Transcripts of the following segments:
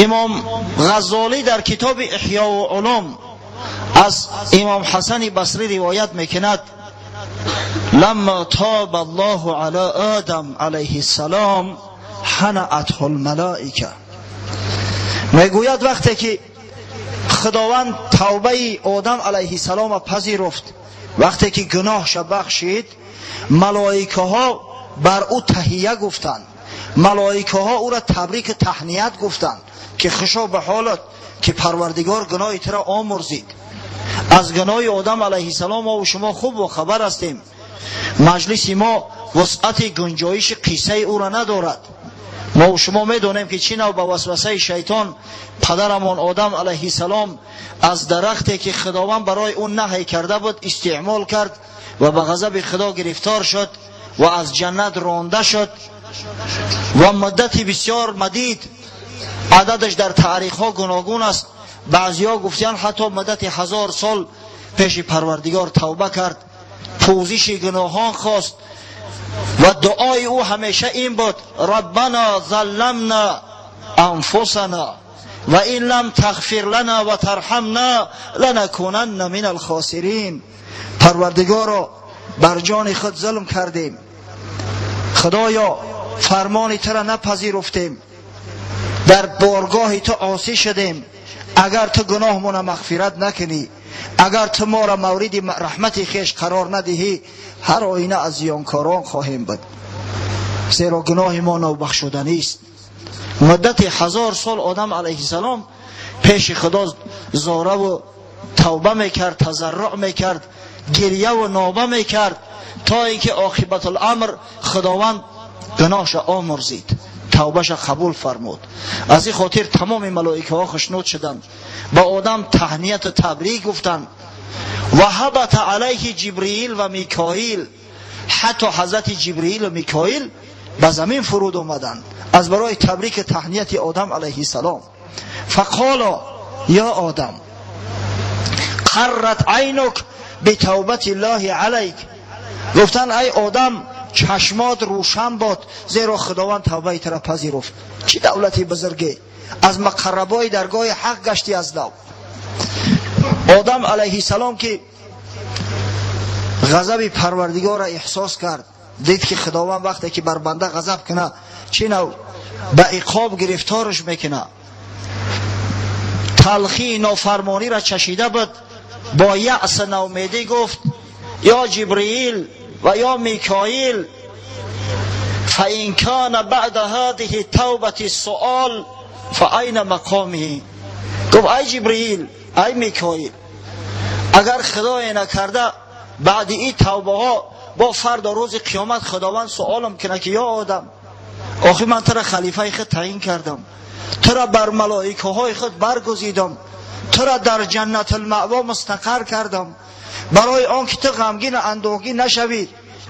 Имом Ғаззолӣ дар китоби Иҳёу Улум аз Имом Ҳасани Басрӣ ривоят мекунад: لما تاب الله على آدم علیه السلام حنأته الملائکه. мегӯяд, вақте ки Худованд тавбаи Одам алайҳи салома пазируфт, вақте ки гуноҳша бахшид, малоикаҳо бар ӯ таҳия гуфтанд, малоикаҳо ӯро табрику таҳният гуфтанд, ки хушо ба ҳолат, ки Парвардигор гуноҳи туро омурзид. Аз гуноҳи Одам алайҳиссалом мо шумо хуб хабар ҳастем. Маҷлиси мо вусъати гунҷоиши қиссаи ӯро надорад. Мо шумо медонем, ки чӣ нав ба васвасаи шайтон падарамон Одам алайҳиссалом аз дарахте, ки Худованд барои ӯ наҳй карда буд, истеъмол кард ва ба ғазаби Худо гирифтор шуд ва аз ҷаннат ронда шуд ва муддати бисёр мадид, ададаш дар таърихҳо гуногун аст, баъзиҳо гуфтиянд, ҳатто муддати 1000 сол пеши Парвардигор тавба кард, пӯзиши гуноҳон хост ва дуои ӯ ҳамеша ин буд: ربنا ظلمنا أنفسنا وإن لم تغفر لنا وترحمنا لنكونن من الخاسرين. Парвардигоро, бар ҷони худ зулм кардем, Худоё, фармони тура напазируфтем, дар боргоҳи ту осӣ шудем. Агар ту гуноҳмона мағфират накунӣ, агар ту моро мавриди раҳмати хеш қарор надиҳӣ, ҳар оина аз зиёнкорон хоҳем буд, зеро гуноҳи мо нобахшуданист. Муддати 1000 сол Одам алайҳиссалом пеши Худо зораву тавба мекард, тазарруъ мекард, гирьяву ноба мекард, то ин ки оқибатуламр Худованд гуноҳша омурзид, тавбаша қабул фармуд. Аз ин хотир тамоми малоикаҳо хушнуд шуданд, ба Одам таҳнияту табрик гуфтанд. Ва هبط عليه جبريل وميكائيل. Ҳатто ҳазрати Ҷибриилу Микоил ба замин фуруд омаданд аз барои табрики таҳнияти Одам алайҳиссалом. فقالا يا آدم قرت عينك بتوبة الله عليك. Гуфтанд: ай Одам, чашмот рӯшан бод, зеро Худованд тавбаи тура пазируфт. Чӣ давлати бузурге! Аз муқаррабои даргоҳи ҳақ гаштӣ. Аз нав Одам алайҳиссалом, ки ғазаби Парвардигорро эҳсос кард, дид, ки Худованд вақте ки бар банда ғазаб куна, чӣ нав ба иқоб гирифторш мекуна, талхии нофармониро чашида буд, бо яъс наумедӣ гуфт: يا جبريل ويا ميكائيل، فإن كان بعد هذه التوبة سؤال فأين مقامي. Гуфт: ай Ҷибриил, ай Микоил, агар Худое накарда баъди ин тавбаҳо бо фардо рӯзи қиёмат Худованд суолам кунад, ки ё Одам, охир ман тура халифаи худ таъин кардам, тура бар малоикаҳои худ баргузидам, тура дар Ҷаннатулмаъво мустақар кардам, барои он ки ту ғамгину андӯҳгин нашавӣ,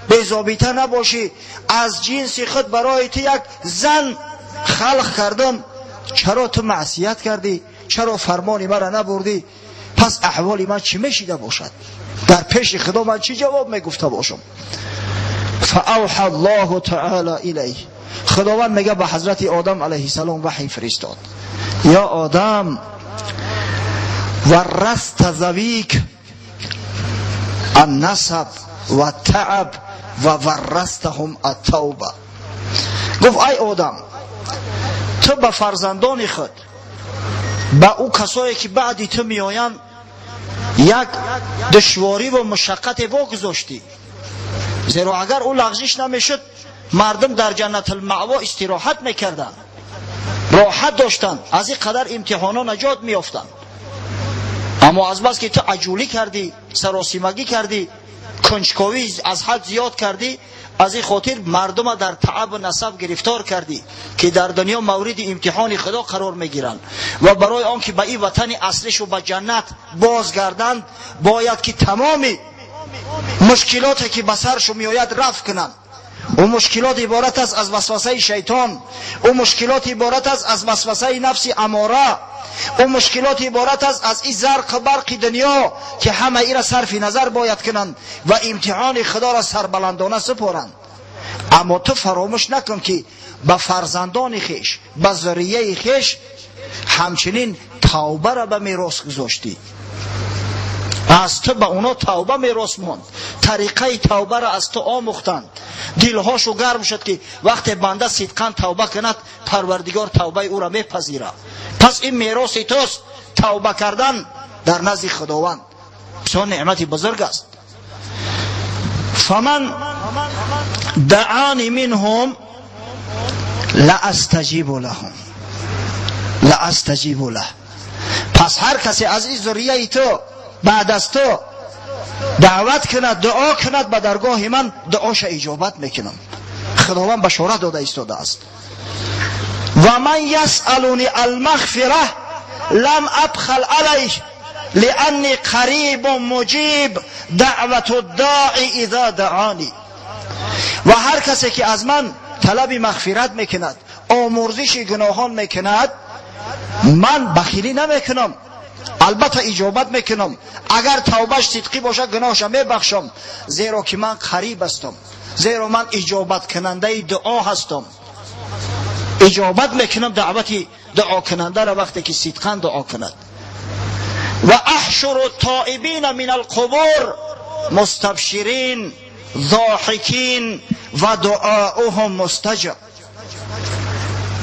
безобита набошӣ, аз ҷинси худ барои ту як зан халқ кардам, чаро ту маъсият кардӣ? Чаро фармони маро набурдӣ? Пас аҳволи ман чӣ мешида бошад? Дар пеши Худо ман чӣ ҷавоб мегуфта бошам? فأوحى الله تعالى إليه. Худованд мега, ба ҳазрати Одам алайҳиссалом ваҳй фиристод: يا آدم ورثت ذويك النصب والتعب وورثتهم التوبة. Гуфт: ай Одам, ту ба фарзандони худ, ба ӯ касое ки баъди ту меоянд, як душвориву мушаққате вогузоштӣ, зеро агар ӯ лағзиш намешуд, мардум дар Ҷаннатулмаъво истироҳат мекарданд, роҳат доштанд, аз ин қадар имтиҳоно наҷот меёфтанд. Аммо азбаски ту аҷулӣ кардӣ, саросимагӣ кардӣ, кунҷковӣ аз ҳад зиёд кардӣ, аз ин хотир мардума дар таабу насаб гирифтор кардӣ, ки дар дунё мавриди имтиҳони Худо қарор мегиранд ва барои он ки ба ин ватани аслишу ба ҷаннат бозгарданд, бояд ки тамоми мушкилоте ки ба саршу меояд, рафъ кунанд. Ӯ мушкилот иборат аст аз васвасаи шайтон, ӯ мушкилот иборат аст аз васвасаи нафси амора, ӯ мушкилот иборат аст аз ин зарқу барқи дунё, ки ҳама ира сарфи назар бояд кунанд ва имтиҳони Худоро сарбаландона супоранд. Аммо ту фаромӯш накун, ки ба фарзандони хеш, ба зурияи хеш ҳамчунин тавбаро ба мерос гузоштӣ. Аз ту ба оно тавба мерос монд, тариқаи тавбаро аз ту омӯхтанд, дилҳошу гарм шуд, ки вақте банда сидқан тавба кунад, Парвардигор тавбаи ӯро мепазирад. Пас ин мероси туст. Тавба кардан дар назди Худованд бисёр неъмати бузург аст. Фаман даани минҳум лаастаҷибу лаҳум лаастаҷибу лаҳ. Пас ҳар касе аз ин зурияи ту баъд аз ту даъват кунад, дуо кунад ба даргоҳи ман, дуоша иҷобат мекунам. Худованд башорат дода истодааст. Ва ман ясъалуни алмағфира лам абхал алайҳ лианни қарибун муҷиб даъвату даи иза даани. Ва ҳар касе ки аз ман талаби мағфират мекунад, омурзиши гуноҳон мекунад, ман бахилӣ намекунам, албатта иҷобат мекунам. Агар тавбаш сидқӣ бошад, гуноҳша мебахшам, зеро ки ман қариб ҳастам, зеро ман иҷобаткунандаи дуо ҳастам. Иҷобат мекунам даъвати дуокунандаро вақте ки сидқан дуо кунад. Ва аҳшуру тоибина мин алқубур мустабширин зоҳикин ва дуоуҳум мустаҷаб.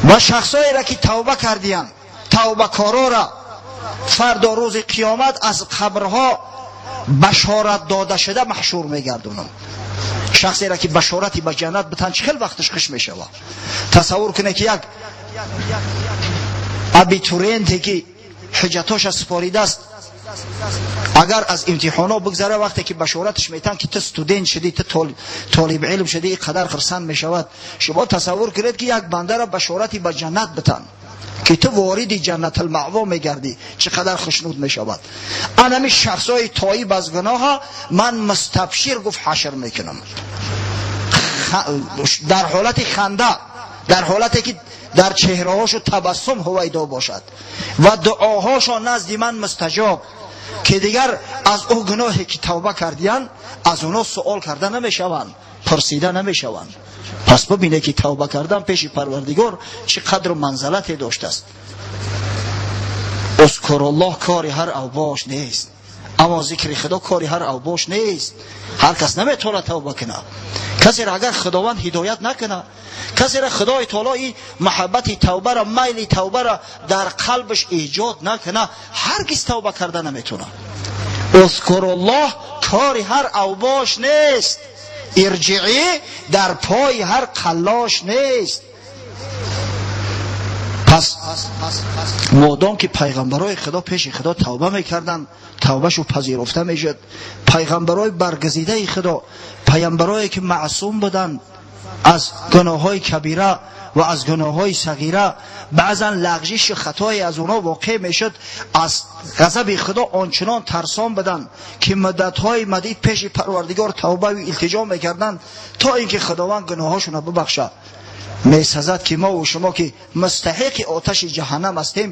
Ва шахсоеро ки тавба кардиянд, тавбакорора фардо рӯзи қиёмат аз қабрҳо башорат дода шуда маҳшур мегардонам. Шахсеро ки башорати ба ҷаннат битан, чӣ хел вақташ хуш мешавад? Тасаввур кунед, ки як абитуриенте ки ҳуҷҷатоша супоридааст, агар аз имтиҳонҳо бигзара, вақте ки башораташ метан, ки ту студент шудӣ, ту толиби илм шудӣ, ин қадар хурсанд мешавад. Шумо тасаввур кунед, ки як бандара башорати ба ҷаннат битан, ки ту вориди ҷаннатулмаъво мегардӣ, чӣ қадар хушнуд мешавад. Анами шахсҳои тоиб аз гуноҳа ман мустабшир, гуфт, ҳашр мекунам дар ҳолати ханда, дар ҳолате ки дар чеҳраҳошу табассум ҳувайдо бошад ва дуоҳошон назди ман мустаҷоб, ки дигар аз ӯ гуноҳе ки тавба кардиянд, аз онҳо суол карда намешаванд, пурсида намешаванд. Пас бибинед, ки тавба кардан пеши Парвардигор чӣ қадру манзалате доштааст. Узкуруллоҳ кори ҳар авбош нест, аммо зикри Худо кори ҳар авбош нест. Ҳар кас наметавонад тавба кунад. Касеро агар Худованд ҳидоят накунад, касеро Худои таоло и маҳаббати тавбаро, майли тавбаро дар қалбаш эҷод накунад, ҳаргиз тавба карда наметавонад. Узкуруллоҳ кори ҳар авбош нест, ирҷиӣ дар пои ҳар қаллош нест. Пас модом ки пайғамбарои Худо пеши Худо тавба мекарданд, тавбашу пазируфта мешуд. Пайғамбарои баргазидаи Худо, пайғамбарое ки маъсум буданд аз гуноҳҳои кабира ва аз гуноҳҳои сағира, баъзан лағжишу хатое аз онҳо воқеъ мешуд, аз ғазаби Худо ончунон тарсон буданд, ки муддатҳои мадид пеши Парвардигор тавбаю илтиҷо мекарданд, то ин ки Худованд гуноҳҳошонро бибахшад. Месазад, ки мову шумо, ки мустаҳиқи оташи ҷаҳаннам ҳастем,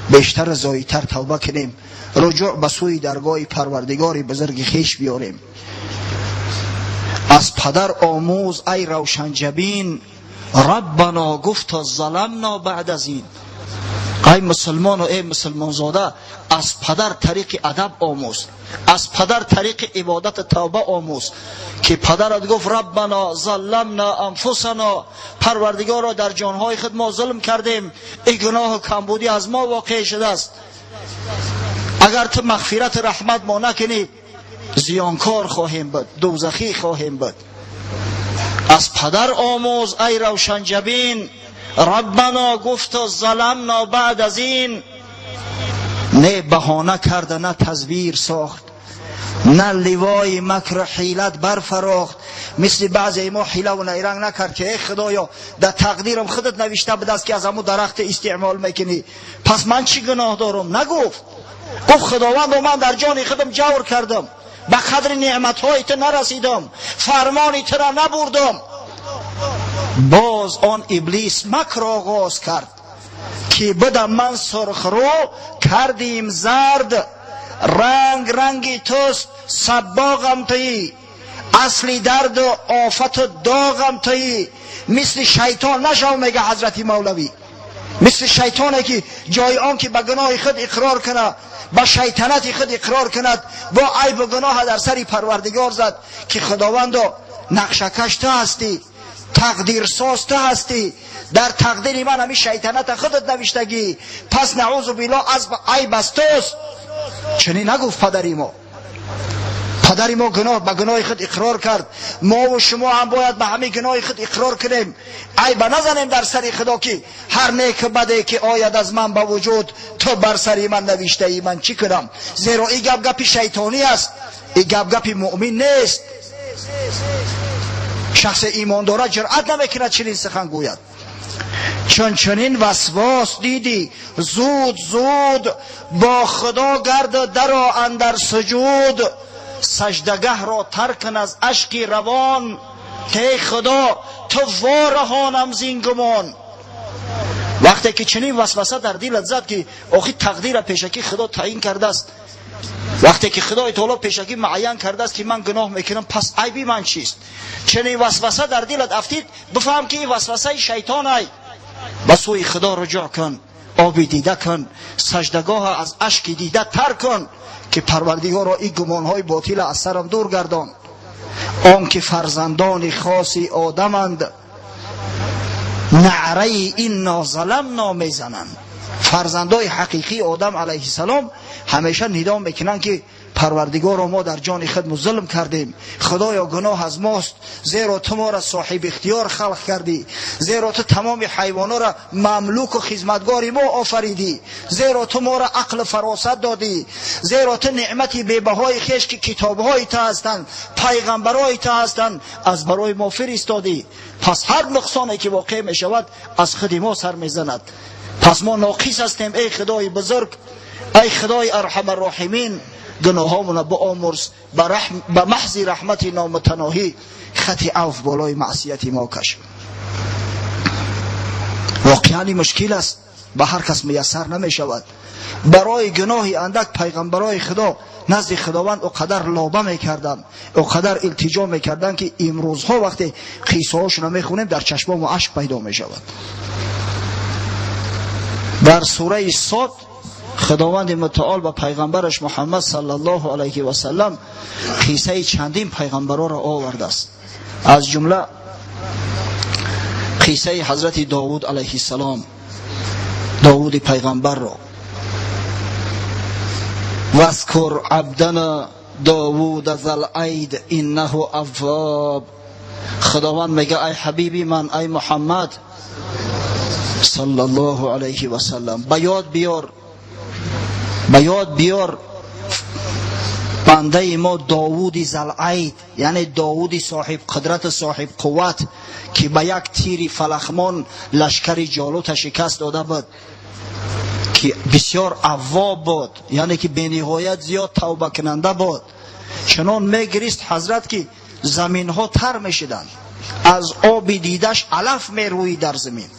бештар зоидтар тавба кунем, руҷӯъ ба сӯи даргоҳи Парвардигори бузурги хеш биёрем. Аз падар омӯз, ай равшанҷабин, раббано гуфта заламно баъд аз ин. Ай мусулмону эй мусулмонзода, аз падар тариқи адаб омӯз, аз падар тариқи ибодату тавба омӯз, ки падарат гуфт: раббано залламна анфусано, Парвардигоро, дар ҷонҳои худ мо зулм кардем, ин гуноҳу камбудӣ аз мо воқеъ шудааст, агар ту мағфирату раҳмат мо накунӣ, зиёнкор хоҳем буд, дӯзахӣ хоҳем буд. Аз падар омӯз, ай равшанҷабин, раббано гуфту заламно баъд аз ин. Не баҳона карда, на тазвир сохт, на ливои макру ҳилат барфарохт. Мисли баъзеи мо ҳилаву найранг накард, ки эй Худоё, дар тақдирам худат навишта будааст, ки аз ҳамун дарахте истеъмол мекунӣ, пас ман чӣ гуноҳ дорам? Нагуфт. Гуфт: Худовандо, ман дар ҷони худам ҷавр кардам, ба қадри неъматҳои ту нарасидам, фармони тура набурдам. Боз он иблис макр оғоз кард, ки будам ман сурхрӯ, кардим зард, ранг ранги туст, саббоғам туӣ. Асли дарду офату доғам туӣ. Мисли шайтон нашав, мега ҳазрати Мавлавӣ, мисли шайтоне ки ҷои он ки ба гуноҳи худ иқрор кунад, ба шайтанати худ иқрор кунад, бо айбу гуноҳ дар сари Парвардигор зад, ки Худовандо, нақшакаш ту ҳастӣ, тақдирсоз ту ҳастӣ, дар тақдири ман ҳамин шайтаната худат навиштагӣ, пас наъузу биллоҳ аз айб аз туст. Чунин нагуфт падари мо. Падари мо гуноҳ ба гуноҳи худ иқрор кард. Мову шумо ҳам бояд ба ҳамин гуноҳи худ иқрор кунем, айба назанем дар сари Худо, ки ҳар неку баде ки ояд аз ман ба вуҷуд, ту бар сари ман навиштаӣ, ман чӣ кунам? Зеро ин гап гапи шайтонӣ аст, ин гап гапи муъмин нест. Шахсе имон дорад, ҷуръат намекунад чунин сухан гӯяд. Чун чунин васвос дидӣ, зуд зуд бо Худо гард, даро андар суҷуд, саждагаҳро тарк кун аз ашки равон, ки эй Худо, ту вораҳонам зин гумон. Вақте ки чунин васваса дар дилат зад, ки охи тақдира пешакӣ Худо таъин кардааст, вақте ки Худои таоло пешакӣ муайян кардааст, ки ман гуноҳ мекунам, пас айби ман чист? Чунин васваса дар дилат афтид, бифаҳм, ки ин васвасаи шайтон ай. Ба сӯи Худо руҷӯъ кун, оби дида кун, саждагоҳа аз ашки дида тар кун, ки Парвардигоро, ин гумонҳои ботила аз сарам дур гардон. Он ки фарзандони хоси одаманд, наъраи инно заламно мезананд. Фарзандои ҳақиқии Одам алайҳиссалом ҳамеша нидо мекунанд, ки Парвардигоро, мо дар ҷони худ зулм кардем, Худоё, гуноҳ аз мост, зеро ту моро соҳиби ихтиёр халқ кардӣ, зеро ту тамоми ҳайвонҳоро мамлуку хизматгори мо офаридӣ, зеро ту моро ақлу фаросат додӣ, зеро ту неъмати бебаҳои хеш, ки китобҳои ту ҳастанд, пайғамбарои ту ҳастанд, аз барои мо фиристодӣ. Пас ҳар нуқсоне ки воқеъ мешавад, аз худи мо сар мезанад. Пас мо ноқис ҳастем. Эй Худои бузург, эй Худои арҳамарроҳимин, гуноҳҳомона биомурз, ба маҳзи раҳмати номутаноҳӣ хати авф болои маъсияти мо каш. Воқеан ин мушкил аст, ба ҳар кас муяссар намешавад. Барои гуноҳи андак пайғамбарои Худо назди Худованд о қадар лоба мекарданд, о қадар илтиҷо мекарданд, ки имрӯзҳо вақте қиссаҳошонро мехонем, дар чашмомо ашк пайдо мешавад. Дар сураи Сод Худованди мутаол ба пайғамбараш Муҳаммад саллаллоҳу алайҳи васаллам қиссаи чандин пайғамбароро овардааст, аз ҷумла қиссаи ҳазрати Довуд алайҳиссалом, Довуди пайғамбарро. واذكر عبدنا داود ذا الأيد إنه أواب. Худованд мега: ай ҳабиби ман, ай Муҳаммад саллаллоҳу алайҳи васаллам, ба ёд биёр, ба ёд биёр бандаи мо Довуди Залайд, яъне Довуди соҳиб қудрату соҳиб қувват, ки ба як тири фалахмон лашкари Ҷолута шикаст дода буд, ки бисёр аввоб буд, яъне ки бениҳоят зиёд тавбакунанда буд. Чунон мегирист ҳазрат, ки заминҳо тар мешиданд, аз оби дидаш алаф мерӯид дар замин,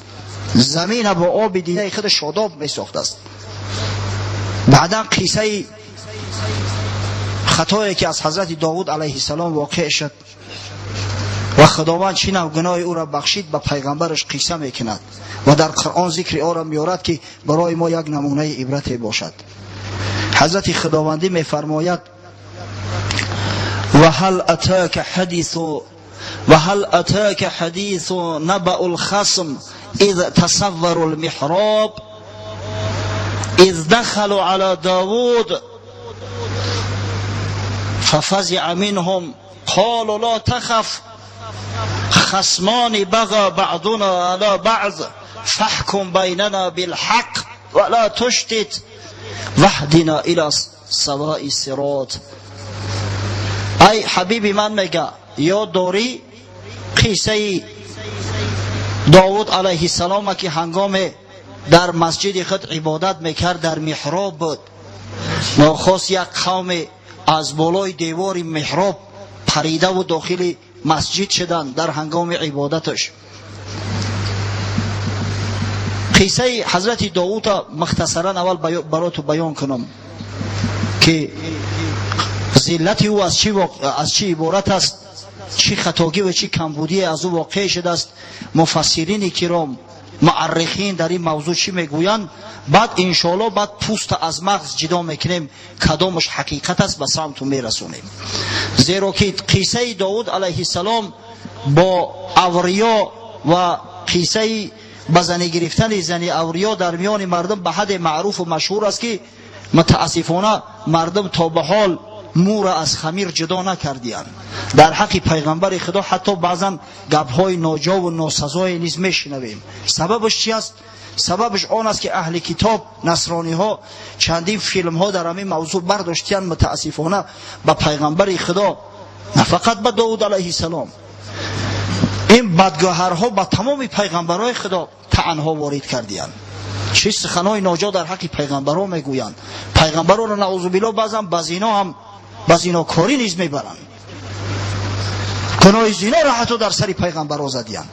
замина бо оби дидаи худ шодоб месохтааст. Баъдан қиссаи хатое ки аз ҳазрати Довуд алайҳиссалом воқеъ шуд ва Худованд чӣ нав гуноҳи ӯро бахшид, ба пайғамбараш қисса мекунад ва дар Қуръон зикри ӯро меорад, ки барои мо як намунаи ибрате бошад. Ҳазрати Худовандӣ мефармояд: وهل أتاك حديث نبأ الخصم إذ تسوروا المحراب إذ دخلوا على داود ففزع منهم قالوا لا تخف خصمان بغى بعضنا على بعض فاحكم بيننا بالحق ولا تشطط واهدنا إلى سواء الصراط. Ай ҳабиби ман, мега, ёд дорӣ қиссаи Довуд алайҳиссалома, ки ҳангоме дар масҷиди худ ибодат мекард, дар меҳроб буд, нохост як қавме аз болои девори меҳроб паридаву дохили масҷид шуданд дар ҳангоми ибодаташ. Қиссаи ҳазрати Довуда мухтасаран аввал бароту баён кунам, ки зиллати ӯ аз чӣ иборат аст. чӣ хатогӣ ва чӣ камбудие аз ӯ воқеъ шудааст, муфассирини киром, муаррихин дар ин мавзӯъ чӣ мегӯянд. Баъд иншоалло баъд пӯста аз мағз ҷидо мекунем, кадомаш ҳақиқат аст ба самту мерасонем. Зеро ки қиссаи Довуд алайҳиссалом бо авриё ва қиссаи ба занӣ гирифтани зани авриё дар миёни мардум ба ҳадде маъруфу машҳур аст, ки мутаассифона мардум то ба ҳол мӯра аз хамир ҷудо накардиянд. Дар ҳаққи пайғамбари Худо ҳатто баъзан гапҳои ноҷову носазое низ мешунавем. Сабабаш чи аст? Сабабаш он аст, ки аҳли китоб, насрониҳо чандин филмҳо дар ҳамин мавзӯъ бардоштиянд. Мутаассифона ба пайғамбари Худо, на фақат ба Довуд алайҳиссалом, ин бадгӯҳарҳо ба тамоми пайғамбарҳои Худо таънҳо ворид кардиянд. Чӣ суханҳои ноҷо дар ҳаққи пайғамбарҳо мегӯянд. Пайғамбарҳоро наъузубилло баъзан ба зино ҳам, ба зинокорӣ низ мебаранд. Гуноҳи зиноро ҳатто дар сари пайғамбарҳо задиянд.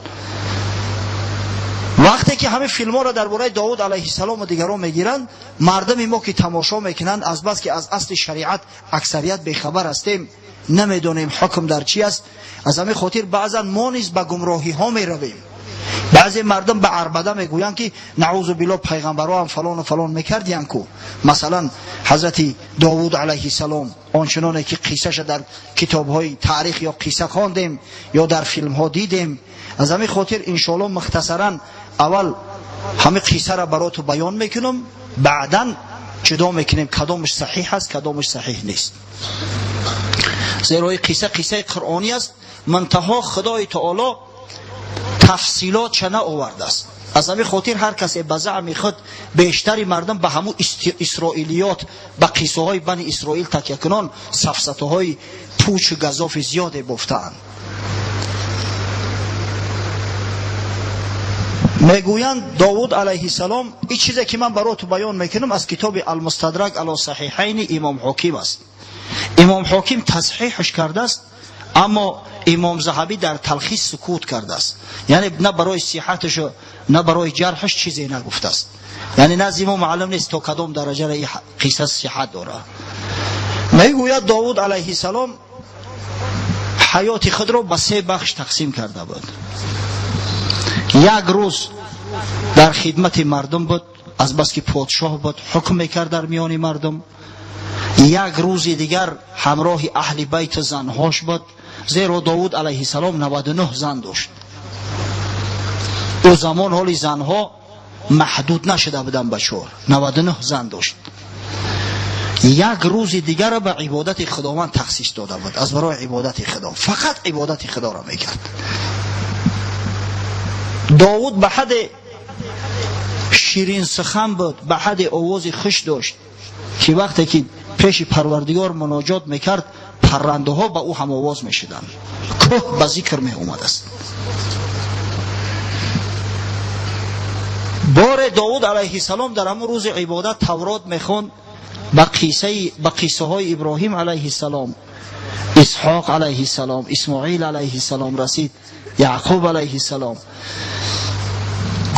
Вақте ки ҳамин филмҳоро дар бораи Довуд алайҳиссалом ва дигарон мегиранд, мардуми мо ки тамошо мекунанд, азбас ки аз асли шариат аксарият бехабар ҳастем, намедонем ҳукм дар чӣ аст. Аз ҳамин хотир баъзан мо низ ба гумроҳиҳо меравем. Баъзе мардум ба арбада мегӯянд, ки наъузу билло пайғамбарҳо ҳам фалону фалон мекардиянд ку. Масалан, ҳазрати Довуд алайҳиссалом ончуноне ки қиссаша дар китобҳои таърих ё қисса хондем ё дар филмҳо дидем. Аз ҳамин хотир иншоалло мухтасаран аввал ҳамин қиссаро бароту баён мекунам, баъдан ҷудо мекунем кадомаш саҳиҳ аст, кадомаш саҳиҳ нест. Зеро ин қисса қиссаи қуръонӣ аст, мунтаҳо Худои таоло тафсилотша наовардааст. Аз ҳамин хотир ҳар касе ба заъми худ, бештари мардум ба ҳамун исроилиёт, ба қиссаҳои бани Исроил такякунон сафсатаҳои пучу газофи зиёде бофтаанд. Мегӯянд Довуд алайҳиссалом, ин чизе ки ман бароту баён мекунам аз китоби Алмустадрак ало саҳиҳайни Имом Ҳоким аст. Имом Ҳоким тасҳиҳаш кардааст, аммо Имом Заҳабӣ дар талхис сукут кардааст. Яъне на барои сиҳаташу на барои ҷарҳаш чизе нагуфтааст. Яъне назди мо маълум нест то кадом дараҷаро ин қисса сиҳат дорад. Мегӯяд Довуд алайҳиссалом ҳаёти худро ба се бахш тақсим карда буд. Як рӯз дар хидмати мардум буд, азбаски подшоҳ буд, ҳукм мекард дар миёни мардум. Як рӯзи дигар ҳамроҳи аҳли байту занҳош буд, зеро Довуд алайҳиссалом 99 зан дошт. Ӯ замон ҳоли занҳо маҳдуд нашуда буданд ба 4, 99 зан дошт. Як рӯзи дигарро ба ибодати Худованд тахсис дода буд, аз барои ибодати Худо, фақат ибодати Худоро мекард. Довуд ба ҳадде ширинсухан буд, ба ҳадде овози хуш дошт, ки вақте ки пеши Парвардигор муноҷот мекард, паррандаҳо ба ӯ ҳамовоз мешуданд, кӯҳ ба зикр меомадааст. Боре Довуд алайҳиссалом дар ҳамон рӯзи ибодат Таврот мехонд, ба қиссаҳои Иброҳим алайҳиссалом, Исҳоқ алайҳиссалом, Исмоил алайҳиссалом расид, Яъқуб алайҳиссалом.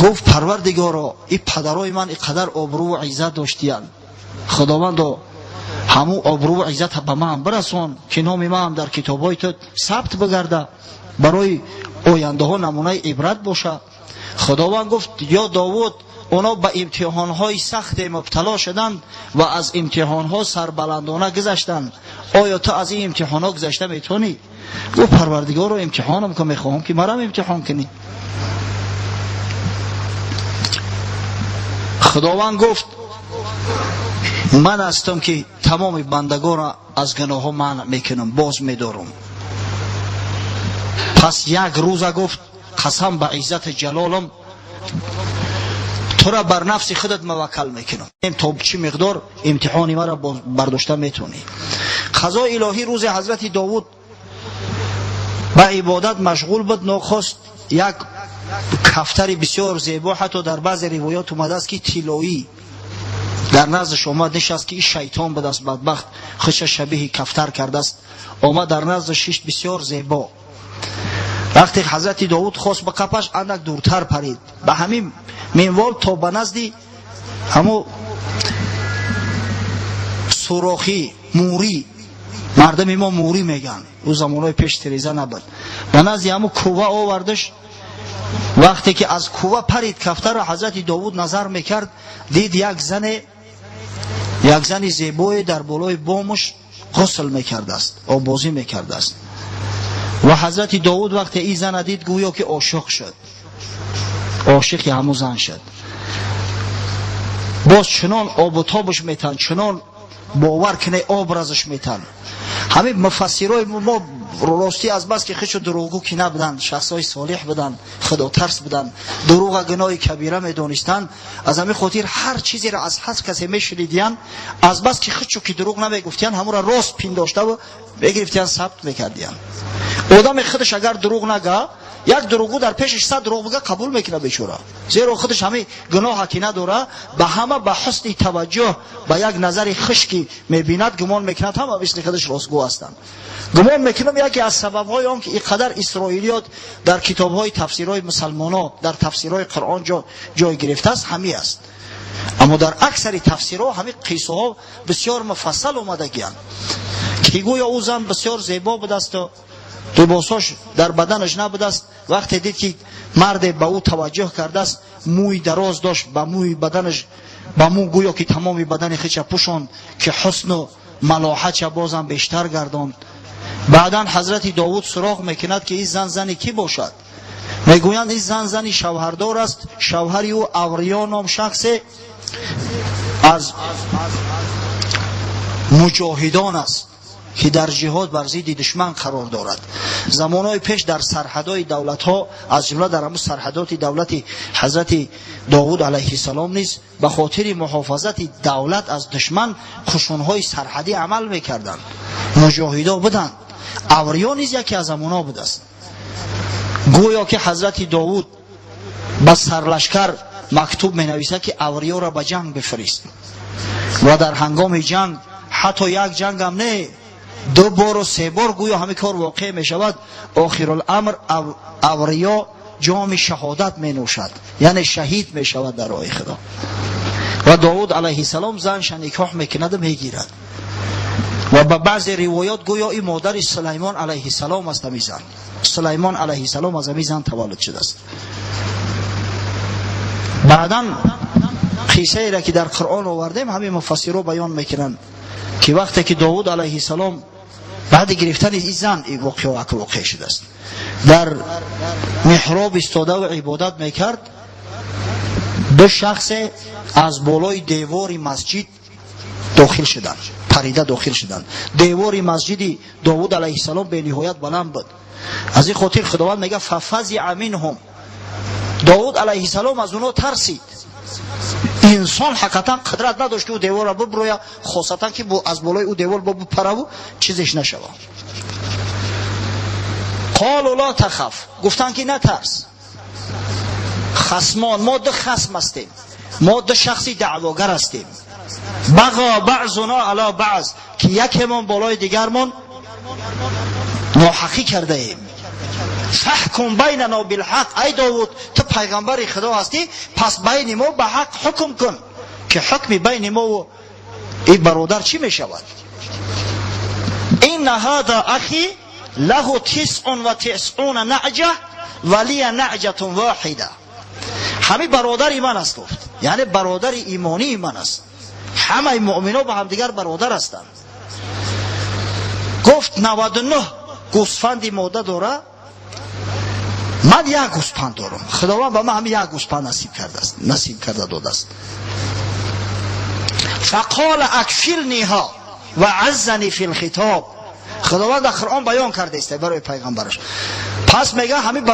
Гуфт: Парвардигоро, ин падарои ман ин қадар обрӯву иззат доштиянд, Худовандо, ҳамун обрӯву иззата ба ман бирасон, ки номи ман дар китобҳои ту сабт бигарда, барои ояндаҳо намунаи ибрат боша. Худованд гуфт: ё Довуд, оно ба имтиҳонҳои сахте мубтало шуданд ва аз имтиҳонҳо сарбаландона гузаштанд. Оё ту аз ин имтиҳонҳо гузашта метавонӣ? Гуфт: Парвардигоро, имтиҳонам кун, мехоҳам ки марам имтиҳон кунӣ. Худованд гуфт: ман ҳастам ки тамоми бандагонро аз гуноҳҳо манъ мекунам, боз медорам. Пас як рӯза гуфт: қасам ба иззати ҷалолам, тура бар нафси худат муваккал мекунам, то чӣ миқдор имтиҳони маро бардошта метавонӣ. Қазои илоҳӣ рӯзи ҳазрати Довуд ба ибодат машғул буд, нохост як кафтари бисёр зебо, ҳатто дар баъзе ривоят омадааст ки тиллоӣ, дар наздаш омад нишаст, ки ин шайтон будааст, бадбахт худша шабиҳи кафтар кардааст. Омад дар наздаш шишт, бисёр зебо. Вақте ҳазрати Довуд хост ба қапаш, андак дуртар парид. Ба ҳамин минвол то ба назди ҳамо сурохӣ мӯрӣ Мардами мо мурӣ меган, ӯ замонҳои пеш тиреза набуд. Ба назди ҳамун кува овардаш. Вақте ки аз кува парид кафтара, ҳазрати Довуд назар мекард, дид як зани зебое дар болои бомуш ғусл мекардааст, оббозӣ мекардааст. Ва ҳазрати Довуд вақте ин зана дид, гӯё ки ошиқ шуд, ошиқи ҳамун зан шуд. Боз чунон обу тобаш метан, чунон бовар кине образаш метан. Ҳамин муфассирои мо ростӣ аз бас ки хичу дурӯғгӯ ки набуданд, шахсҳои солеҳ буданд, худотарс буданд, дурӯға гуноҳи кабира медонистанд. Аз ҳамин хотир ҳар чизеро аз ҳар касе мешунидиянд, аз бас ки хичу ки дурӯғ намегуфтиянд, ҳамонро рост пиндоштаву мегирифтиянд, сабт мекардиянд. Одами худаш агар дурӯғ нага, як дурӯғгӯ дар пешаш 100 дурӯғ бига, қабул мекунад бечора, зеро худаш ҳамин гуноҳа ки надора, ба ҳама ба ҳусни таваҷҷӯҳ, ба як назари хушки мебинад, гумон мекунад ҳама мисли худаш ростгӯ ҳастанд. Гумон мекунам яке аз сабабҳои он ки ин қадар исроилиёт дар китобҳои тафсирҳои мусалмоно, дар тафсирҳои Қуръон ҷой гирифтааст, ҳамин аст. Аммо дар аксари тафсирҳо ҳамин қиссаҳо бисёр муфассал омадагианд, ки гӯё ӯ зан бисёр зебо будасту либосош дар баданаш набудааст. Вақте дид ки марде ба ӯ таваҷҷӯҳ кардааст, мӯи дароз дошт, ба мӯи баданаш, ба мӯ гӯё ки тамоми бадани хича пӯшонд, ки ҳусну малоҳатша бозам бештар гардонд. Баъдан ҳазрати Довуд суроғ мекунад, ки ин зан зани кӣ бошад. Мегӯянд, ин зан зани шавҳардор аст, шавҳари ӯ Авриё ном шахсе аз муҷоҳидон аст, ки дар ҷиҳод бар зидди душман қарор дорад. Замонҳои пеш дар сарҳадои давлатҳо, аз ҷумла дар ҳамун сарҳадоти давлати ҳазрати Довуд алайҳиссалом низ ба хотири муҳофазати давлат аз душман қушунҳои сарҳадӣ амал мекарданд, муҷоҳидо буданд. Авриё низ яке аз ҳамонҳо будааст. Гӯё ки ҳазрати Довуд ба сарлашкар мактуб менависад, ки Авриёро ба ҷанг бифирист. Ва дар ҳангоми ҷанг, ҳатто як ҷангам не, 2 бору 3 бор гӯё ҳамин кор воқеъ мешавад. Охируламр Авриё ҷоми шаҳодат менӯшад, яъне шаҳид мешавад дар роҳи Худо. Ва Довуд алайҳиссалом занша никоҳ мекунаду мегирад. Ва ба баъзе ривоят гӯё ин модари Сулаймон алайҳиссалом аст. Ҳамин зан Сулаймон алайҳиссалом аз ҳамин зан таваллуд шудааст. Баъдан қиссаеро ки дар Қуръон овардем, ҳамин муфассиро баён мекунанд, ки вақте ки Довуд алайҳиссалом баъди гирифтани ин зан ин воқеа воқеъ шудааст, дар меҳроб истодаву ибодат мекард, ду шахсе аз болои девори масҷид дохил шуданд, парида дохил шуданд. Девори масҷиди Довуд алайҳиссалом бениҳоят баланд буд. Аз ин хотир Худованд мегӯяд: фафазиа минҳум. Довуд алайҳиссалом аз онҳо тарсид. Инсон ҳақиқатан қудрат надошт, ки ӯ деворро биброя, хосатан ки аз болои ӯ девор бипараву чизеш нашава. Қолу ла тахаф, гуфтанд ки натарс. Хасмон, мо ду хасм ҳастем, мо ду шахси даъвогар ҳастем. Бағо баъзуно ала баъз, ки якемон болои дигармон ноҳақӣ кардаем. Фаҳкум байнано билҳақ, ай Довуд, ту пайғамбари Худо ҳастӣ, пас байни мо ба ҳақ ҳукм кун, ки ҳукми байни мову ин бародар чӣ мешавад. Инна ҳада ахи лаҳу тисъун ва тисъуна наъҷа ва лия наъҷатун воҳида. Ҳамин бародари ман аст, гуфт, яъне бародари имонии ман аст. Ҳамаи муъмино ба ҳамдигар бародар ҳастанд. Гуфт 99 гӯсфанди мода дора, ман як гӯспанд дорам. Худованд ба ман ҳамин як гӯспанд насиб кардааст, насиб карда додааст. Фақола акфилниҳо ва аззани фи лхитоб. Худованд дар Қуръон баён кардааст барои пайғамбараш. Пас мега ҳамин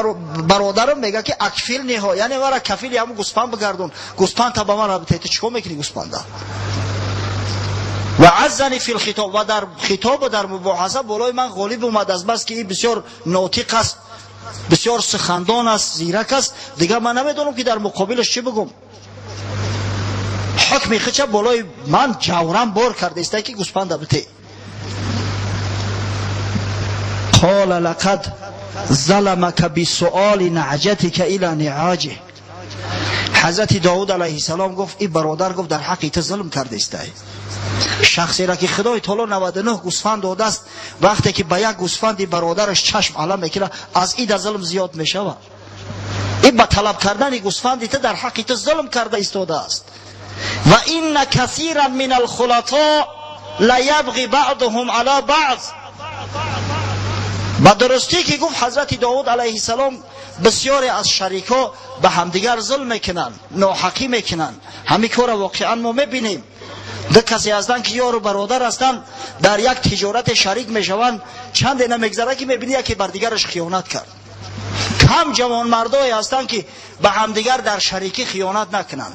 бародарам мега, ки акфилниҳо, яъне мара кафили ҳамун гӯспанд бигардон, гӯспандта ба ман рабите, ту чикор мекунӣ гӯспанда? Ва аззани фи лхитоб, ва дар хитобу дар мубоҳаса болои ман ғолиб омад, аз бас ки ин бисёр нотиқ аст, бисёр сухандон аст, зирак аст. Дигар ман намедонам, ки дар муқобилаш чӣ бигӯм. Ҳукми хича болои ман ҷавран бор кардаиста, ки гӯспанда бите. Қола лақад заламака бисуоли наъҷатика ила ниъоҷиҳ. Ҳазрати Довуд алайҳиссалом гуфт ин бародар гуфт дар ҳаққи ту зулм кардистай. Шахсеро ки Худои таоло 99 гӯсфанд додааст, вақте ки ба як гӯсфанди бародараш чашм алам мекунад, аз ин зулм зиёд мешавад. Ин ба талаб кардани гӯсфанди ту дар ҳаққи ту зулм карда истодааст. Ва инна касиран мин алхулато ла ябғи баъдуҳум ала баъз. Ба дурустӣ ки гуфт Ҳазрати Довуд алайҳиссалом бисёре аз шарикҳо ба ҳамдигар зулм мекунанд, ноҳақӣ мекунанд. Ҳамин корро воқеан мо мебинем. Ду касе ҳастанд ки ёру бародар ҳастанд, дар як тиҷорате шарик мешаванд, чанде намегзарад ки мебинӣ яке бар дигараш хиёнат кард. Кам ҷавонмардое ҳастанд ки ба ҳамдигар дар шарикӣ хиёнат накунанд.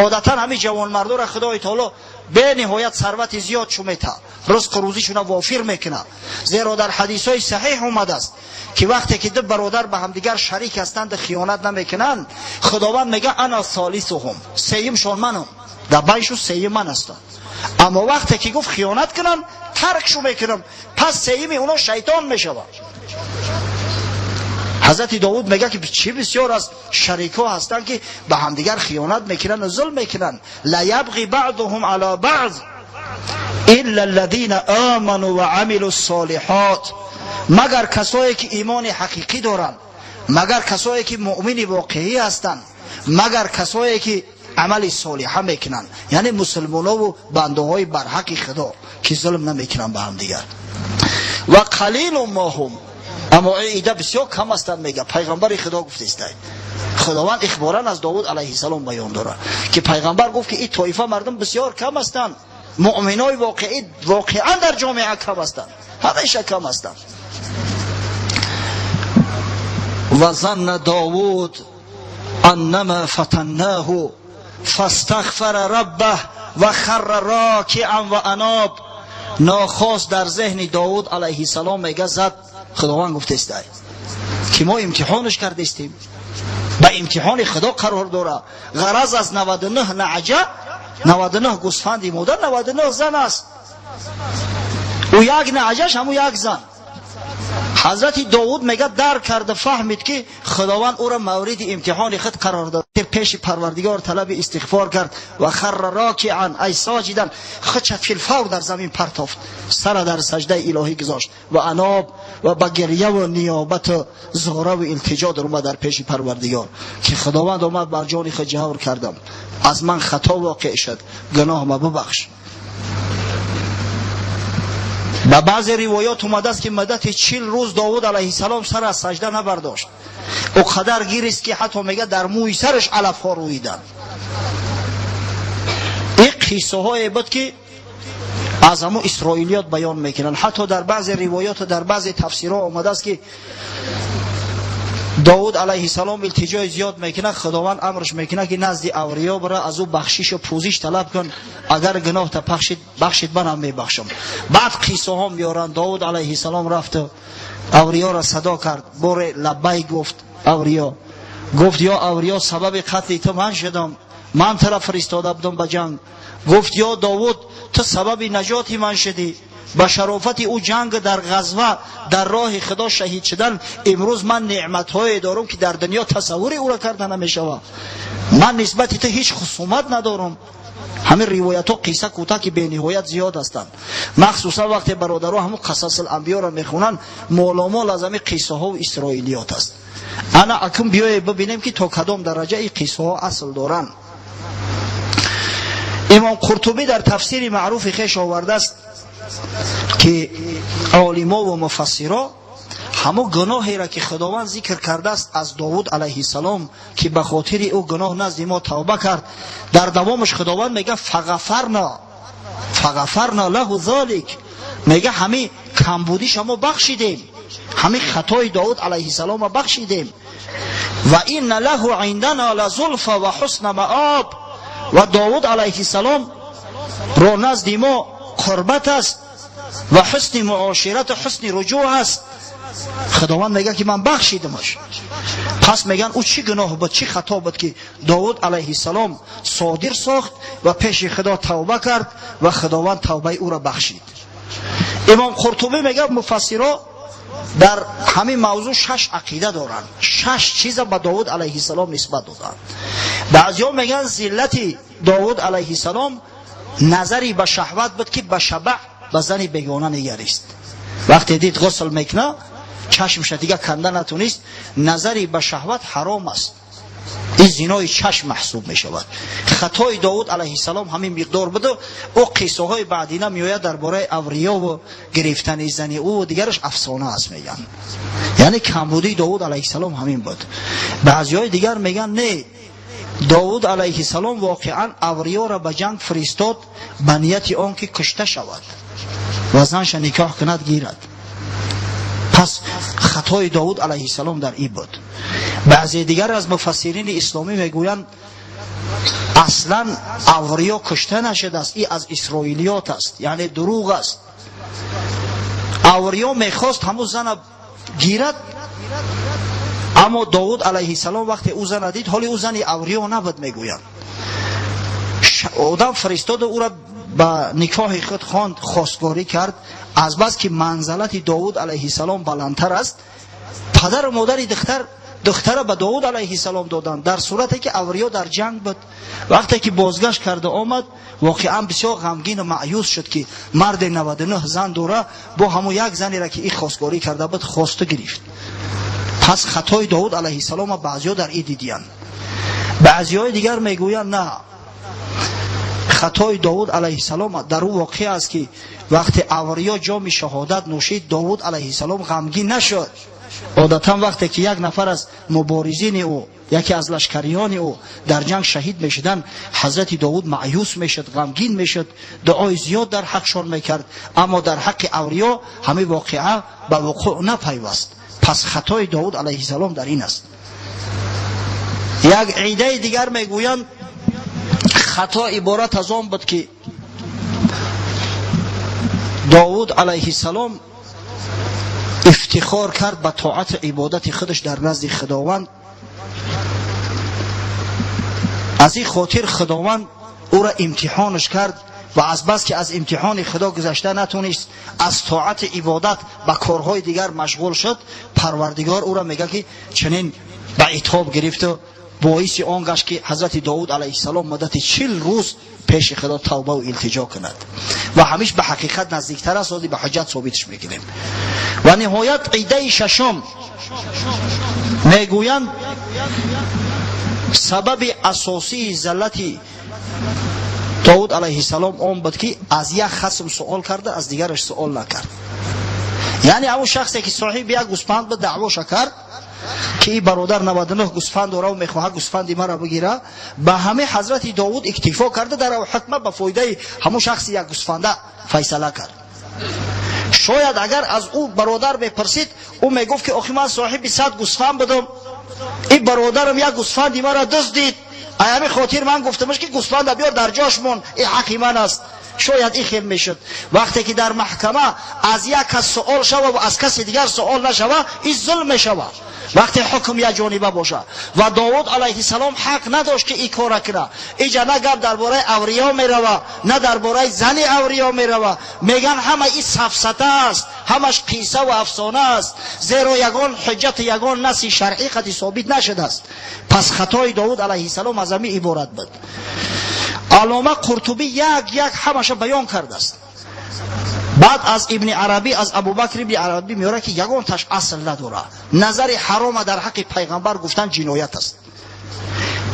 Одатан ҳамин ҷавонмардоро Худои таоло бениҳоят сарвати зиёд шу метаҳад, ризқу рӯзишона вофир мекунад. Зеро дар ҳадисҳои саҳиҳ омадааст ки вақте ки ду бародар ба ҳамдигар шарик ҳастанд хиёнат намекунанд, Худованд мегӯяд ана солисуҳум, сеюмшон манам, дар байшу сеюм ман ҳастам. Аммо вақте ки гуфт хиёнат кунанд, таркшу мекунам, пас сеюми оно шайтон мешавад. Ҳазрати Довуд мегӯяд ки чӣ бисёр аз шарикҳо ҳастанд ки ба ҳамдигар хиёнат мекунанд ва зулм мекунанд. Ла ябғи баъдуҳум ала баъз илла аллазина аману ва амилу ссолиҳот. Магар касое ки имони ҳақиқӣ доранд, магар касое ки муъмини воқеӣ ҳастанд, магар касое ки амали солиҳа мекунанд, яъне мусулмонову бандаҳои барҳақи Худо ки зулм намекунанд ба ҳамдигар. Ва қалилу мо ҳум, аммо ида бисёр кам ҳастанд, мега пайғамбари Худо гуфтистай. Худованд ихборан аз Довуд алайҳиссалом баён дорад ки пайғамбар гуфт ки ин тоифа мардум бисёр кам ҳастанд, муъминои воқеӣ воқеан дар ҷомеа кам ҳастанд, ҳамеша кам ҳастанд. Ва занна Довуд аннама фатаннаҳу фастағфара раббаҳ ва харра рокиан ва аноб. Нохост дар зеҳни Довуд алайҳиссалом мега зад, Худованд гуфтестай ки мо имтиҳонаш кардистем, ба имтиҳони Худо қарор дорад. Ғараз аз 99 наъҷа, 99 гӯсфанди модар, 99 зан аст. Ӯ як наъҷаш ҳамун як зан. Ҳазрати Довуд мега дарк карда фаҳмид ки Худованд ӯро мавриди имтиҳони худ қарор дод. Пеши Парвардигор талаби истиғфор кард ва харра рокиан ай соҷидан, худша филфавр дар замин партофт, сара дар саҷдаи илоҳӣ гузошт ва аноб ва ба гирьяву ниёбату зораву илтиҷо даромад дар пеши Парвардигор ки Худованд омад бар ҷони худ ҷавр кардам, аз ман хато воқеъ шуд, гуноҳма бубахш. Ба баъзе ривоят омадааст ки муддати 40 рӯз Довуд алайҳиссалом сар аз саҷда набардошт. Ӯ қадар гирист ки ҳатто мега дар мӯи сараш алафҳо рӯиданд. Ин қиссаҳое буд ки аз ҳамун исроилиёт баён мекунанд. Ҳатто дар баъзе ривояту дар баъзе тафсирҳо омадааст ки Довуд алайҳиссалом илтиҷои зиёд мекунад, Худованд амрш мекунад ки назди авлиё бира, аз ӯ бахшишу пӯзиш талаб кун, агар гуноҳта бахшид манам мебахшам. Баъд қиссаҳо меоранд. Довуд алайҳиссалом рафту авлиёро садо кард, боре лаббай гуфт. Авлиё гуфт: ё авлиё, сабаби қатли ту ман шудам, ман тура фиристода будам ба ҷанг. Гуфт: ё Довуд, ту сабаби наҷоти ман шудӣ, ба шарофати ӯ ҷанг дар ғазва дар роҳи Худо шаҳид шудан, имрӯз ман неъматҳое дорам ки дар дунё тасаввури ӯро карда намешавад. Ман нисбати ту ҳеҷ хусумат надорам. Ҳамин ривоятҳо қисса кӯтаҳ ки бениҳоят зиёд ҳастанд. Махсусан вақте бародаро ҳамун Қасасул-анбиёро мехонанд, моломол аз ҳамин қиссаҳову исроилиёт аст. Ана акун биёе бибинем ки то кадом дараҷа ин қиссаҳо асл доранд. Имом Қуртубӣ дар тафсири маъруфи хеш овардааст ки олимову муфассиро ҳамон гуноҳеро ки Худованд зикр кардааст аз Довуд алайҳиссалом ки ба хотири ӯ гуноҳ назди мо тавба кард, дар давомаш Худованд мега фағафарна лаҳу золик, мега ҳамин камбудиша мо бахшидем, ҳамин хатои Довуд алайҳиссаломро бахшидем. Ва инна лаҳу индана лазулфа ва ҳусна маоб, ва Довуд алайҳиссалом ро назди мо қурбат аст ва ҳусни муоширату ҳусни руҷӯъ аст. Худованд мегӯяд ки ман бахшидамаш. Пас мегӯянд ӯ чӣ гуноҳ буд, чӣ хато буд ки Довуд алайҳиссалом содир сохт ва пеши Худо тавба кард ва Худованд тавбаи ӯро бахшид. Имом Қуртубӣ мегӯяд муфассиро дар ҳамин мавзӯъ 6 ақида доранд, 6 чиза ба Довуд алайҳиссалом нисбат доданд. Баъзиҳо мегӯянд зиллати Довуд алайҳиссалом назари ба шаҳват буд, ки ба шабаъ ба зани бегона нигарист. Вақте дид ғусл мекуна, чашмша дига канда натунист, назари ба шаҳват ҳаром аст. Ин зинои чашм маҳсуб мешавад. Хатои Довуд алайҳиссалом ҳамин миқдор буду ӯ қиссаҳои баъдина меояд дар бораи авриёву гирифтани зани ӯ дигараш афсона аст мегӯянд. Яъне камбудии Довуд алайҳиссалом ҳамин буд. Баъзиҳои дигар мегӯянд не, Довуд алайҳиссалом воқеан авриёро ба ҷанг фиристод ба нияти он ки кушта шавад ва занша никоҳ кунад гирад. Пас хатои Довуд алайҳиссалом дар ин буд. Баъзе дигар аз муфассирини исломӣ мегӯянд аслан авриё кушта нашудааст, ин аз исроилиёт аст, яъне дурӯғ аст. Авриё мехост ҳамун зана гирад, аммо Довуд алайҳиссалом вақте ӯ зана дид, ҳоли ӯ зани авриё набуд мегӯянд. Одам фиристоду ӯра ба никоҳи худ хонд, хостгорӣ кард. Аз бас ки манзалати Довуд алайҳиссалом баландтар аст, падару модари духтара ба Довуд алайҳиссалом доданд, дар сурате ки авриё дар ҷанг буд. Вақте ки бозгашт карда омад, воқеан бисёр ғамгину маъюс шуд, ки марде 99 зан дора, бо ҳамун як занеро ки ин хостгорӣ карда буд хосту гирифт. Пас хатои Довуд алайҳиссалома баъзиҳо дар ин дидиянд. Баъзиҳои дигар мегӯянд на, хатои Довуд алайҳиссалом дар ӯ воқеа аст, ки вақте авриё ҷоми шаҳодат нӯшид, Довуд алайҳиссалом ғамгин нашуд. Одатан вақте ки як нафар аз муборизини ӯ, яке аз лашкариёни ӯ дар ҷанг шаҳид мешуданд, ҳазрати Довуд маъюс мешуд, ғамгин мешуд, дуои зиёд дар ҳақшон мекард. Аммо дар ҳаққи авриё ҳамин воқеа ба вуқӯъ напайваст. Пас хатои Довуд алайҳиссалом дар ин аст. Як идаи дигар мегӯянд хато иборат аз он буд, ки Довуд алайҳиссалом ифтихор кард ба тоату ибодати худаш дар назди Худованд. Аз ин хотир Худованд ӯра имтиҳонаш кард ва аз бас ки аз имтиҳони Худо гузашта натунист, аз тоати ибодат ба корҳои дигар машғул шуд. Парвардигор ӯра мегӯяд, ки чунин ба итоб гирифту боиси он гашт, ки ҳазрати Довуд алайҳиссалом муддати 40 рӯз пеши Худо тавбаву илтиҷо кунад ва ҳамиш ба ҳақиқат наздиктар аст, оди ба ҳуҷҷат собитш мекунем. Ва ниҳоят идаи шашум мегӯянд сабаби асосии заллати Довуд алайҳиссалом он буд, ки аз як хасм суол карда, аз дигараш суол накард. Яъне ҳамун шахсе ки соҳиби як гӯспанд буд, даъвоша кард, ки ин бародар 99 гӯсфанд дора ва мехоҳад гӯсфанди маро бигира. Ба ҳамаи ҳазрати Довуд иктифо карда, дар ҳукма ба фоидаи ҳамун шахси як гӯсфанда файсала кард. Шояд агар аз ӯ бародар мепурсид, ӯ мегуфт, ки охи ман соҳиби 100 гӯсфанд будам, ин бародарам як гӯсфанди маро дуздид, ай ҳамин хотир ман гуфтамаш, ки гӯсфанда биёр дар ҷош мон, ин ҳаққи ман аст. Шояд ин хел мешуд. Вақте ки дар маҳкама аз як кас суол шава ва аз каси дигар суол нашава, ин зулм мешавад. Вақте ҳукм якҷониба бошад ва Довуд алайҳиссалом ҳақ надошт, ки ин кора кунад. Иҷа на гап дар бораи авриё мерава, на дар бораи зани авриё мерава. Мегӯянд ҳама ин сафсата аст, ҳамаш қисса ва афсона аст, зеро ягон ҳуҷҷату ягон наси шаръӣ қати собит нашудааст. Пас хатои Довуд алайҳиссалом аз ҳамин иборат буд. Аллома Қуртубӣ як як ҳамаша баён кардааст. Баъд аз Ибни Арабӣ, аз Абубакр ибни Арабӣ меорад, ки ягонташ асл надорад. Назари ҳарома дар ҳаққи пайғамбар гуфтан ҷиноят аст.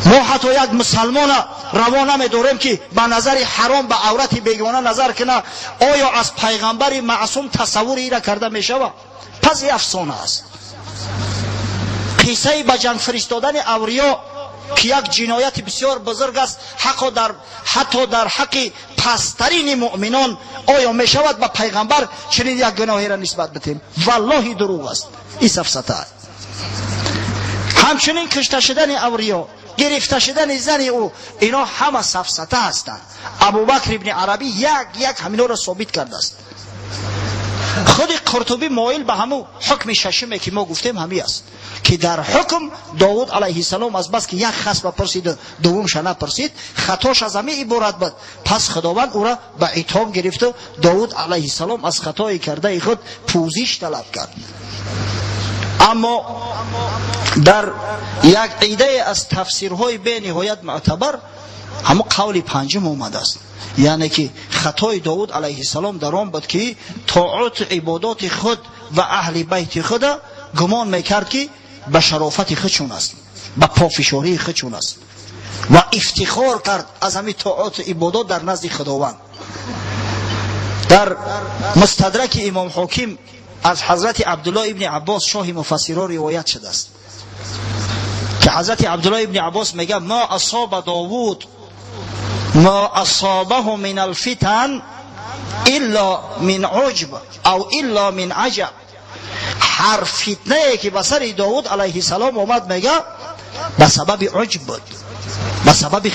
Мо ҳатто як мусалмона раво намедорем, ки ба назари ҳаром ба аврати бегона назар кунад. Оё аз пайғамбари маъсум тасаввури ира карда мешавад? Пас и афсона аст. Қиссаи ба ҷанг фиристодани авриё, ки як ҷинояти бисёр бузург аст, ҳатто дар ҳаққи пасттарини муъминон, оё мешавад ба пайғамбар чунин як гуноҳеро нисбат бидиҳем? Валлоҳи, дурӯғ аст, ин сафсата. Ҳамчунин кушта шудани авриё, гирифта шудани зани ӯ, ино ҳама сафсата ҳастанд. Абубакр ибни Арабӣ як як ҳаминҳоро собит кардааст. Худи Қуртубӣ моил ба ҳамун ҳукми шашуме, ки мо гуфтем, ҳамин аст, ки дар ҳукм Довуд алайҳиссалом аз бас ки як хасма пурсиду дуввумша напурсид, хатош аз ҳамин иборат буд. Пас Худованд ӯра ба итоб гирифту Довуд алайҳиссалом аз хатои кардаи худ пӯзиш талаб кард. Аммо дар як идае аз тафсирҳои бениҳоят мӯътабар ҳамон қавли панҷум омадааст, яъне ки хатои Довуд алайҳиссалом дар он буд, ки тоату ибодоти худ ва аҳли байти худа гумон мекард, ки ба шарофати худшон аст, ба пофишории худшон аст, ва ифтихор кард аз ҳамин тоату ибодот дар назди Худованд. Дар Мустадраки Имом Ҳоким аз ҳазрати Абдуллоҳ ибни Аббос, шоҳи муфассиро, ривоят шудааст, ки ҳазрати Абдуллоҳ ибни Аббос мегӯяд: ما أصاب داود ما أصابه من الفتن إلا من عجب أو إلا من عجب. Ҳар фитнае ки ба сари Довуд алайҳиссалом омад, мега, ба сабаби уҷб буд, ба сабаби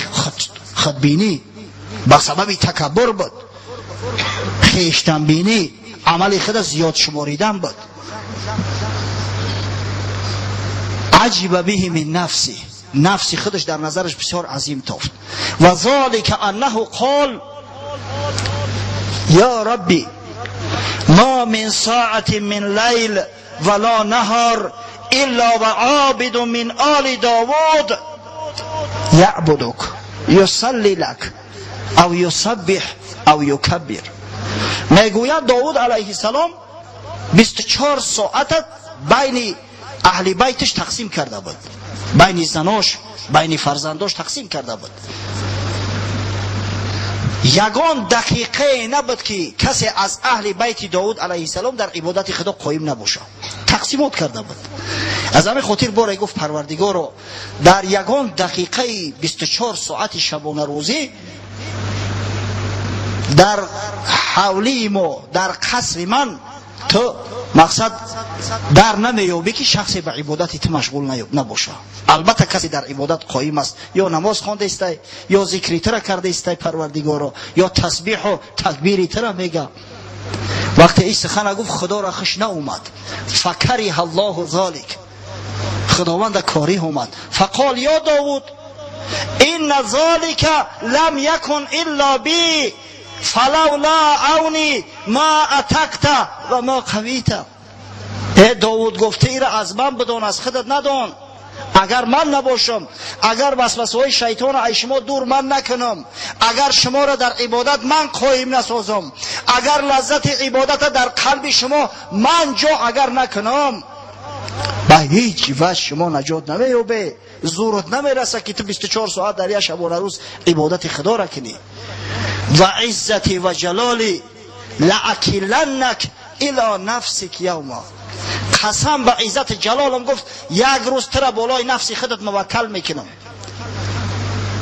худбинӣ, ба сабаби такаббур буд, хештанбинӣ, амали худа зиёд шуморидан буд. عجب به من نفسه, нафси худаш дар назараш бисёр азим тофт. وذلك أنه قال يا ربي ما من ساعة من ليل ولا نهار إلا وعابد من آل داود يعبدك يصلي لك أو يسبح أو يكبر. Мегӯяд, Довуд алайҳиссалом 24 соата байни аҳли байтиш тақсим карда буд, байни занош, байни фарзандош тақсим карда буд. Ягон дақиқае набуд, ки касе аз аҳли байти Довуд алайҳиссалом дар ибодати Худо қоим набошад, тақсимот карда буд. Аз ҳамин хотир боре гуфт: «Парвардигоро, дар ягон дақиқаи 24 соати шабонарӯзӣ дар ҳавлии мо, дар қасри ман ту мақсад дар намеёбӣ, ки шахсе ба ибодати ту машғул набошад. Албатта, касе дар ибодат қоим аст, ё намоз хонда истай, ё зикри тура карда истай, Парвардигоро, ё тасбиҳу такбири тура мега». Вақте ин сухана гуфт, Худоро хуш наомад. فكره الله ذلك, Худованда корих омад. فقال يا داود إن ذلك لم يكن إلا بي فلولا عوني ما عتقت وما قويت. Э Довуд, гуфта, ира аз ман бидон, аз худат надон. Агар ман набошам, агар васвасаҳои шайтонро аз шумо дур ман накунам, агар шуморо дар ибодат ман қоим насозам, агар лаззати ибодата дар қалби шумо ман ҷо агар накунам, ба ҳеҷ ваҷ шумо наҷот намеёбе, зурат намераса, ки ту 24 соат дар як шабонарӯз ибодати Худоро кунӣ. وعزتي وجلالي لأكلنك إلى نفسك يوما. Қасам ба иззати ҷалолам, гуфт, як рӯз тура болои нафси худат муваккал мекунам,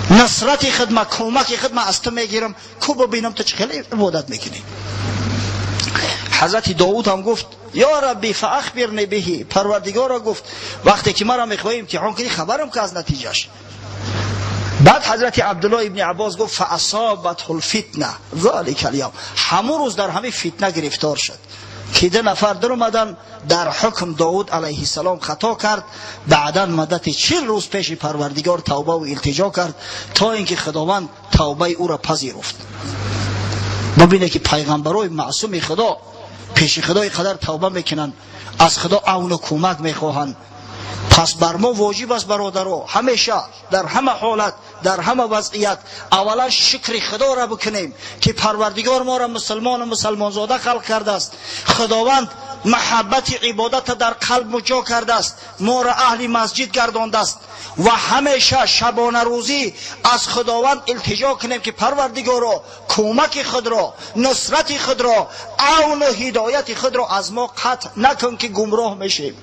насрати худма, кӯмаки худма аз ту мегирам, ку бибинам, ту чӣ хеле ибодат мекунӣ. Ҳазрати Довуд ҳам гуфт: يا ربي فأخبرني به. Парвардигоро, гуфт, вақте ки маро мехоҳӣ имтиҳон кунӣ, хабарам ка аз натиҷаш. Баъд ҳазрати Абдуллоҳ ибни Аббос гуфт: فأصابته الفتنة ذلك اليوم. Ҳамун рӯз дар ҳамин фитна гирифтор шуд, ки ду нафар даромадан дар ҳукм, Довуд алайҳиссалом хато кард. Баъдан муддати 40 рӯз пеши Парвардигор тавбаву илтиҷо кард, то ин ки Худованд тавбаи ӯро пазируфт. Бубине, ки пайғамбарои маъсуми Худо пеши Худо ин қадар тавба мекунанд, аз Худо авну кӯмак мехоҳанд. Пас бар мо воҷиб аст, бародаро, ҳамеша, дар ҳама ҳолат, дар ҳама вазъият аввалан шукри Худоро бикунем, ки Парвардигор моро мусулмону мусалмонзода халқ кардааст, Худованд маҳаббати ибодата дар қалб ҷо кардааст, моро аҳли масҷид гардондааст, ва ҳамеша шабонарӯзӣ аз Худованд илтиҷо кунем, ки Парвардигоро, кӯмаки худро, нусрати худро, авну ҳидояти худро аз мо қатъ накун, ки гумроҳ мешем.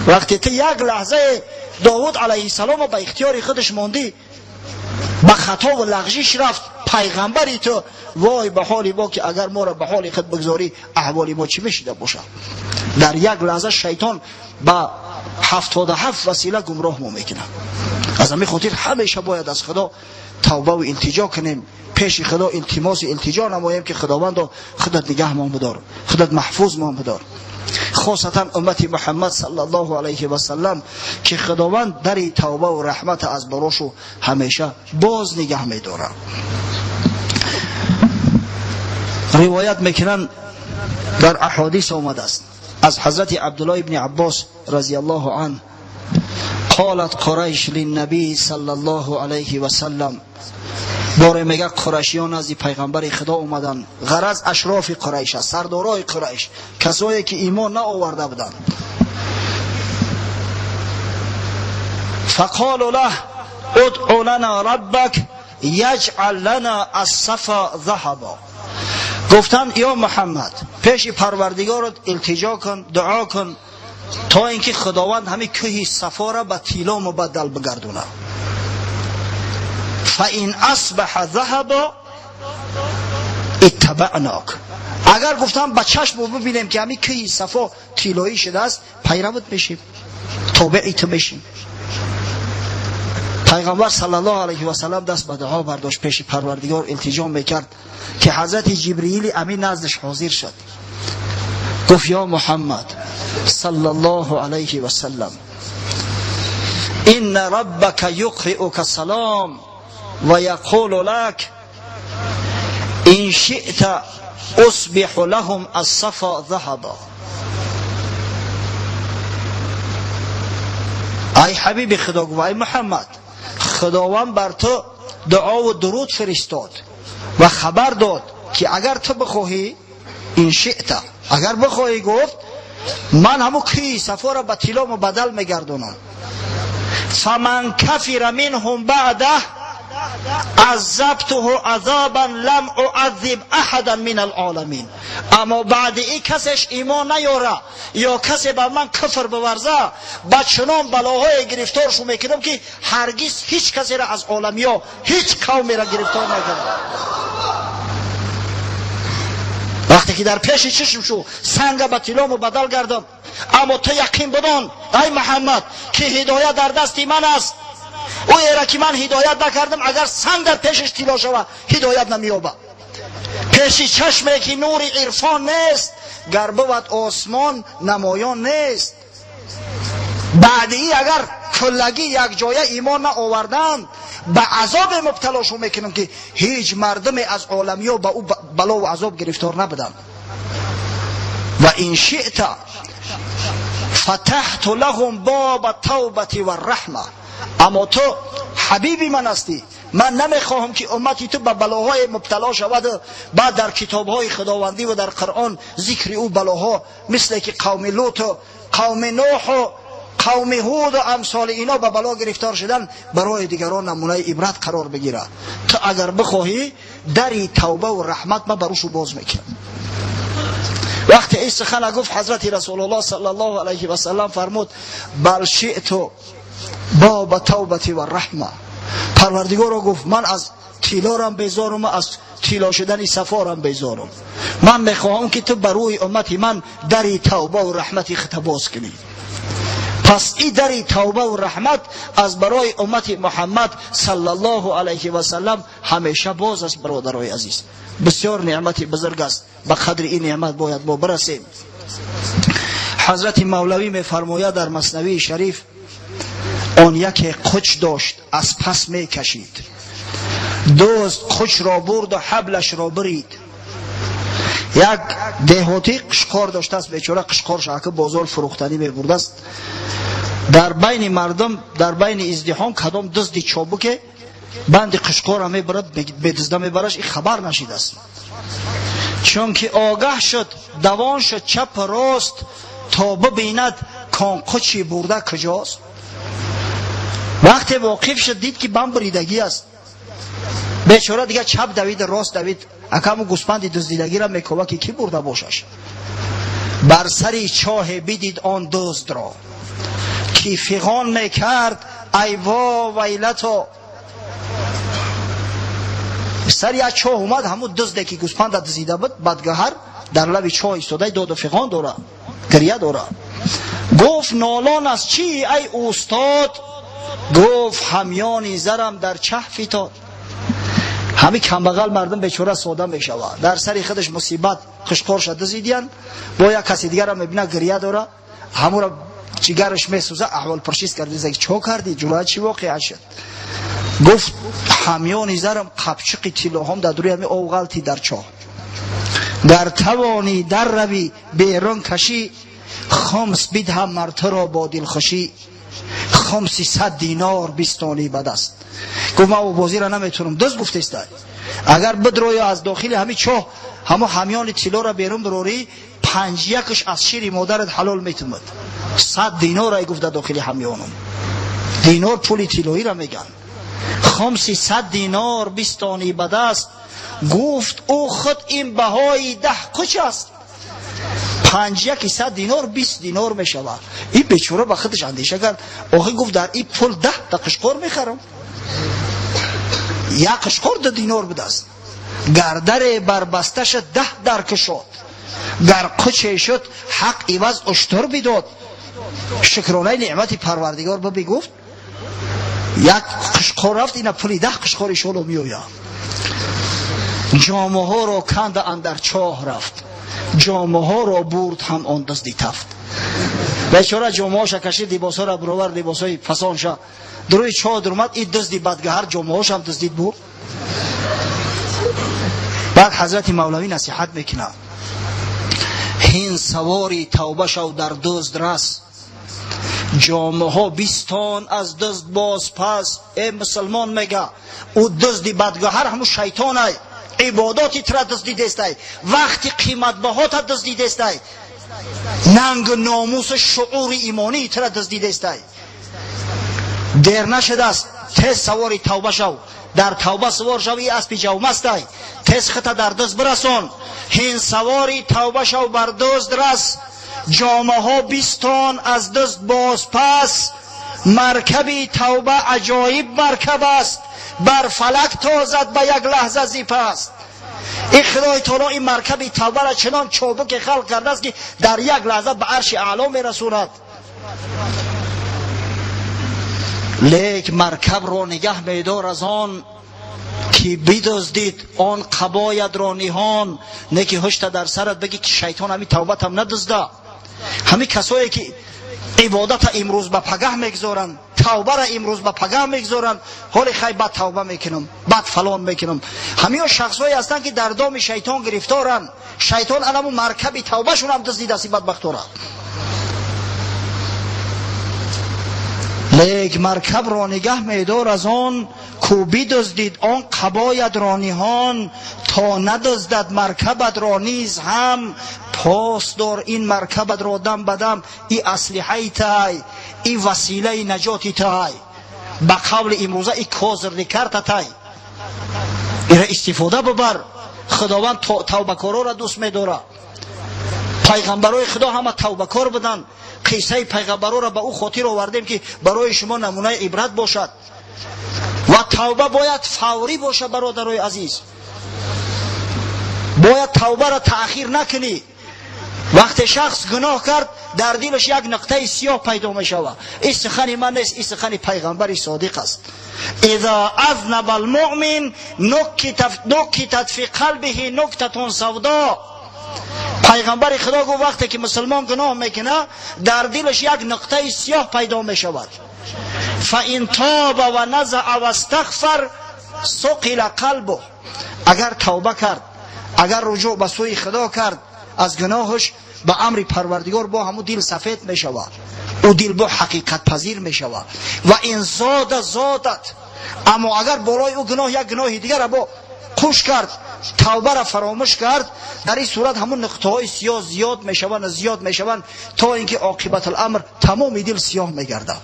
Вақте ту як лаҳзае Довуд алайҳиссаломо ба ихтиёри худаш мондӣ, ба хатову лағжиш рафт пайғамбари ту, вой ба ҳоли мо, ки агар моро ба ҳоли худ бигзорӣ, аҳволи мо чӣ мешида бошад? Дар як лаҳза шайтон ба 77 васила гумроҳ мо мекунад. Аз ҳамин хотир ҳамеша бояд аз Худо тавбаву илтиҷо кунем, пеши Худо илтимосу илтиҷо намоем, ки Худовандо, худат нигаҳмон бидор, худат маҳфузмон бидор, хосатан уммати Муҳаммад саллаллоҳу алайҳи васаллам, ки Худованд дари тавбаву раҳмата аз барошу ҳамеша боз нигаҳ медорад. Ривоят мекунанд, дар аҳодис омадааст. از حضرت عبدالله ابن عباس رضی الله عنه قالت قریش للنبی صلی الله علیه و سلم، باره میگه قریشیان از پیغمبر خدا اومدن، غرض اشراف قریش است، سردارای قریش، کسایی که ایمان نآورده بودند. فقالوا له ادع لنا ربک یجعل لنا الصفا ذهبا. گفتند یا محمد پیش پروردگارت التجا کن، دعا کن تا اینکه خداوند همین کوه صفا را به طلا مبدل بگردونه. فان اصبح ذهبا اتبعناک. اگر گفتم به چشم ببینیم که همین کوه صفا طلایی شده است، پیروت میشیم، تابع تو میشیم. پیغمبر صلی الله علیه و سلم دست به دعا برداشت، پیش پروردگار التجا میکرد که حضرت جبرئیل امین نزدش حاضر شد. گفت یا محمد صلی الله علیه و سلم ان ربک یقرئک سلام و یقول لک ان شئت اصبح لهم الصفا ذهبا. ای حبیب خدا، گفت ای محمد، خداوند بر تو دعا و درود فرستاد و خبر داد که اگر تو بخواهی، این شئت، اگر بخواهی، گفت من همون کوه صفا را به طلا مبدل میگردونم. فمن کفر منهم بعده عذبته عذابا لم اعذب احدا من العالمین. اما بعد این کسش ایمان نیاره یا کسی بر من کفر بورزه، با چنان بلاهای گرفتارشو میکنم که هرگز هیچ کسی را از عالمیا، هیچ قومی را گرفتار نکردم. وقتی که در پیش چشم شو سنگ به طلا مبدل گردم، اما تو یقین بدان ای محمد که هدایت در دست من است. او را که من هدایت نکردم، اگر سنگ در پیشش طلا شود هدایت نمییابد. پیش چشمی که نور عرفان نیست، گر بود آسمان نمایان نیست. بعد ای اگر کلگی یک جایه ایمان نآوردند، به عذاب مبتلا شو میکنم که هیچ مردم از عالمیا به او بلا و عذاب گرفتار نبودند. و این شئت فتحت لهم باب التوبة و الرحمه. اما تو حبیبی من هستی، من نمیخواهم که امتی تو به بلاهای مبتلا شود، بعد در کتابهای خداوندی و در قرآن ذکر او بلاها مثل که قوم لوط و قوم نوح و قوم هود و امثال اینا به بلا گرفتار شدن، برای دیگران نمونه عبرت قرار بگیره. تو اگر بخواهی دری توبه و رحمت ما بروشو باز میکنم. وقتی این سخن گفت، حضرت رسول الله صلی الله علیه و سلم فرمود بل شئت باب توبة و رحمه. پروردگار را گفت من از طلارم بیزارم، از طلا شدن صفارم بیزارم، من میخواهم که تو بر روی امت من دری توبه و رحمت خود باز کنی. پس این دری توبه و رحمت از برای امت محمد صلی الله علیه و سلم همیشه باز است. برادرای عزیز، بسیار نعمت بزرگ است، به قدر این نعمت باید ما برسیم. حضرت مولوی میفرماید در مثنوی شریف آن یکی قچ داشت از پس میکشید، دزد قچ را برد و حبلش را برید. یک деҳотӣ қишқор доштааст, бечора қишқорш ака бозор фурӯхтанӣ мебурдааст. Дар байни мардум, дар байни издиҳом кадом дузди чобуке банди қишқорро мебарад, бедузда мебараш, ин хабар нашидааст. Чунки огаҳ шуд, давон шуд чапу рост, то бибинад кон қучи бурда куҷост. Вақте воқиф шуд, дид ки банд буридагӣ аст. Бечора дигар чап давид, рост давид, акаму гӯспанди дуздидагиро мекова ки кӣ бурда бошаш. Бар сари чоҳе бидид он дуздро ки фиғон мекард ай во вайлато. Сари як чоҳ омад, ҳамун дузде ки гӯспанда дузида буд, бадгаҳар дар лаби чоҳ истода доду фиғон дора, гиря дора. Гуфт нолон аз чӣ ай устод? Гуфт ҳамёни зарам дар чаҳ фитод. Ҳамин камбағал мардум бечора сода мешавад, дар сари худаш мусибат, қишқорша дузидиян, бо як каси дигарро мебина гиря дора, ҳамуро ҷигараш месӯза, аҳволпурсис карди, чо кардӣ ҷура, чӣ воқеа шуд? Гуфт ҳамёни зарам, қапчиқи тиллоҳом дар дури ҳамин об ғалти дар чоҳ, гар тавонӣ дар равӣ берун кашӣ. Хумс бидҳам мартаро бо дилхушӣ, хумси 100 динор бистони ба даст. Гуфт ман бозиро наметавонам. Дузд гуфтестай, агар бидроя аз дохили ҳами чоҳ ҳамо ҳамёни тиллоро берун бирорӣ, 5 якш аз шири модарат ҳалол метумад. 100 динор ай гуфт дар дохили ҳамёнам. Динор пули тиллоиро меган. Хумси 100 динор бистони ба даст. Гуфт ӯ худ ин баҳои 10 қуч аст. 5 яки 100 динор 20 динор мешавад. Ин бечора ба худаш андеша кард. Охи гуфт дар ин пул 10 та қишқор мехарам. Як қишқор 2 динор будааст. Гардаре барбасташа 10 дар кушод. Гар қуче шуд ҳақ иваз уштур бидод. Шукронаи неъмати парвардигор биби гуфт як қишқор рафт, ина пули 10 қишқор иншоалло меояд. Ҷомаҳоро канда андар чоҳ рафт, ҷомаҳоро бурд ҳам он дузди тафт. Бечора ҷомаҳоша кашид, либосҳоро бировард, либосҳои фасонша дуруи чоҳ дурмад. Ин дузди бадгаҳар ҷомаҳошам дуздид бурд. Баъд ҳазрати мавлавӣ насиҳат мекунад: ҳин савори тавба шав, дар дузд рас, ҷомаҳо бистон аз дузд боз пас. Э мусулмон, мега ӯ дузди бадгаҳар ҳамун шайтонай, ибодоти тра дуздидестай, вақти қиматбаҳота дуздидестай, нангу номусу шуури имонии тра дуздидестай. Дер нашудааст, тез савори тавба шав, дар тавба савор шав, и аспи ҷавмастай, тез хита дар дузд бирасон. Ҳин савори тавба шав, бар дузд рас, ҷомаҳо бистон аз дузд боз пас. Маркаби тавба аҷоиб маркаб аст, бар фалак тозад ба як лаҳза зипаст. Ин худои таоло ин маркаби тавбаро чунон чобуке халқ кардааст, ки дар як лаҳза ба арши аъло мерасонад. Лек маркабро нигаҳ медор аз он ки бидуздид он қабоядро ниҳон. Не ки ҳушта дар сарат бигӣ ки шайтон ҳами тавбатам надузда. Ҳами касое ки ибодата имрӯз ба пагаҳ мегузоранд, тавбара имрӯз ба пагаҳ мегузоранд, ҳоли хай бад тавба мекунам, бад фалон мекунам, ҳамиё шахсҳое ҳастанд, ки дар доми шайтон гирифторанд. Шайтон анаму маркаби тавбашонам дуздидаст ин бадбахтора. Лек маркабро нигаҳ медор аз он ку бидуздид он қабоядро ниҳон. То надуздад маркабатро низ ҳам, пос дор ин маркабатро дам ба дам. И аслиҳаи тай, и василаи наҷоти тай, ба қавли имрӯза и козирни карта тай, ира истифода бибар. Худованд тавбакорора дӯст медорад. Пайғамбарои Худо ҳама тавбакор буданд. Қиссаи пайғамбароро ба ӯ хотир овардем, ки барои шумо намунаи ибрат бошад. Ва тавба бояд фаврӣ бошад, бародарои азиз. Бояд тавбаро таъхир накунӣ. Вақте шахс гуноҳ кард, дар дилаш як нуқтаи сиёҳ пайдо мешавад. Ин сухани ман нест, ин сухани пайғамбари содиқ аст. Иза азнаба алмуъмин нукитат фи қалбиҳи нуктатун савдо. Пайғамбари Худо гуфт вақте ки мусулмон гуноҳ мекунад, дар дилаш як нуқтаи сиёҳ пайдо мешавад. Фаин тоба ва назаа вастағфар суқила қалбуҳ. Агар тавба кард, агар руҷӯъ ба сӯи Худо кард, аз гуноҳаш ба амри Парвардигор бо ҳамун дил сафед мешавад, ӯ дил бо ҳақиқатпазир мешавад. Ва ин зода зодат. Аммо агар болои ӯ гуноҳ як гуноҳи дигара бо қуш кард, тавбаро фаромӯш кард, дар ин сурат ҳамун нуқтаҳои сиёҳ зиёд мешаванд, зиёд мешаванд, то ин ки оқибатуламр тамоми дил сиёҳ мегардад.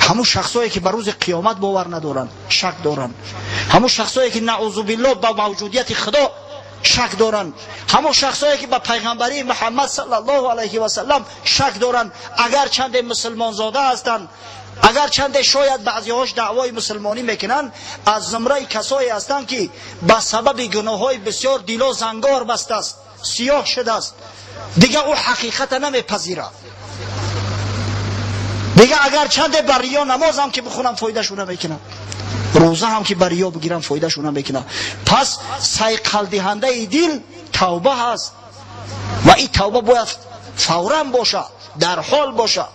Ҳамун шахсое ки ба рӯзи қиёмат бовар надоранд, шак доранд, ҳамун шахсое ки наъузу биллоҳ ба мавҷудияти Худо шак доранд, ҳамон шахсое ки ба пайғамбарии Муҳаммад саллаллоҳу алайҳи васаллам шак доранд, агар чанде мусулмонзода ҳастанд, агар чанде шояд баъзеҳош даъвои мусулмонӣ мекунанд, аз зумраи касое ҳастанд, ки ба сабаби гуноҳҳои бисёр дило зангор бастааст, сиёҳ шудааст, дигар ӯ ҳақиқата намепазирад. Дигар агар чанде ба риё намозам ки бихонам, фоидашу намекунам, рӯза ҳам ки ба риё бигирам, фоидашу намекунам. Пас сайқалдиҳандаи дил тавба ҳаст ва ин тавба бояд фавран бошад, дар ҳол бошад.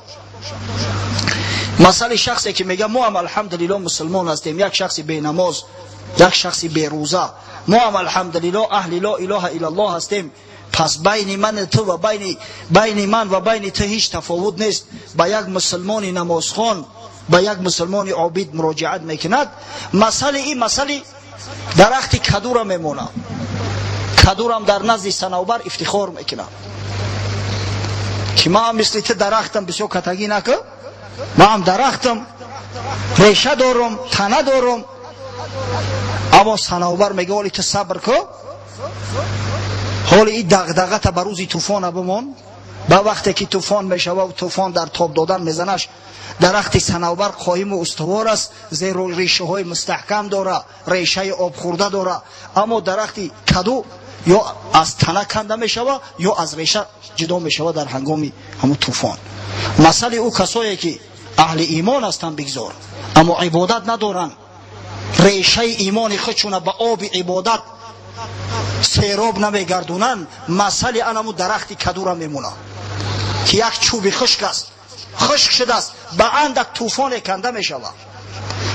Масъалаи шахсе ки мега мо ҳам алҳамдулилло мусулмон ҳастем, як шахси бенамоз, як шахси берӯза, мо ҳам алҳамдулилло аҳли ло илоҳа иллаллоҳ ҳастем, Пас байни ман ту ва байни ман ва байни ту ҳеҷ тафовут нест. Ба як мусулмони намозхон, ба як мусулмони обид муроҷиат мекунад. Масъала ин масъала дарахти кадура мемонад. Кадурам дар назди санавбар ифтихор мекунад ки ман мисли ту дарахтам, бисёр катагӣ накун, ман дарахтам, реша дорам, тана дорам. Аммо санавбар мегӯяд ҳоли ту сабр кун, ҳоли ин дағдағата ба рӯзи тӯфона бимон. Ба вақте ки тӯфон мешава ва тӯфон дар тоб додан мезанаш, дарахти санавбар қоиму устувор аст, зеро решаҳои мустаҳкам дора, решаи обхӯрда дора. Аммо дарахти каду ё аз тана канда мешава, ё аз реша ҷудо мешава дар ҳангоми ҳамун тӯфон. Масъалаи ӯ касое ки аҳли имон ҳастанд бигзор, аммо ибодат надоранд, решаи имони худшона ба оби ибодат сероб намегардонанд, масъалаи анаму дарахти кадура мемонад ки як чӯби хушк аст, хушк шудааст, ба андак тӯфоне канда мешавад.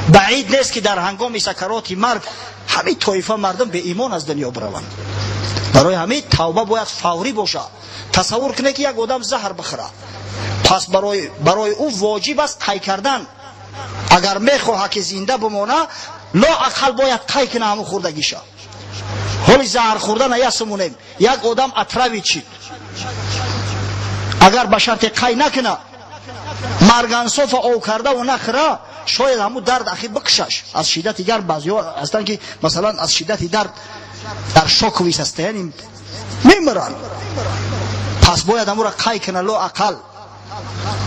Баъид нест ки дар ҳангоми сакароти марг ҳамин тоифа мардум беимон аз дунё бираванд. Барои ҳамин тавба бояд фаврӣ бошад. Тасаввур кунед ки як одам заҳр бихӯрад, пас барои ӯ воҷиб аст қай кардан. Агар мехоҳад ки зинда бимонад, лоақал бояд қай кунад ҳамун хӯрдагиша. Ҳоли заҳр хӯрдана ясмонем, як одам отравить шид, агар ба шарте қай накунад, маргансофа ов кардаву нахӯра, шояд ҳамун дард ахир бикушаш аз шиддати гард. Баъзеҳо ҳастанд ки масалан аз шиддати дард дар шоковый состояние мемиранд. Пас бояд ҳамура қай кунад лоақал.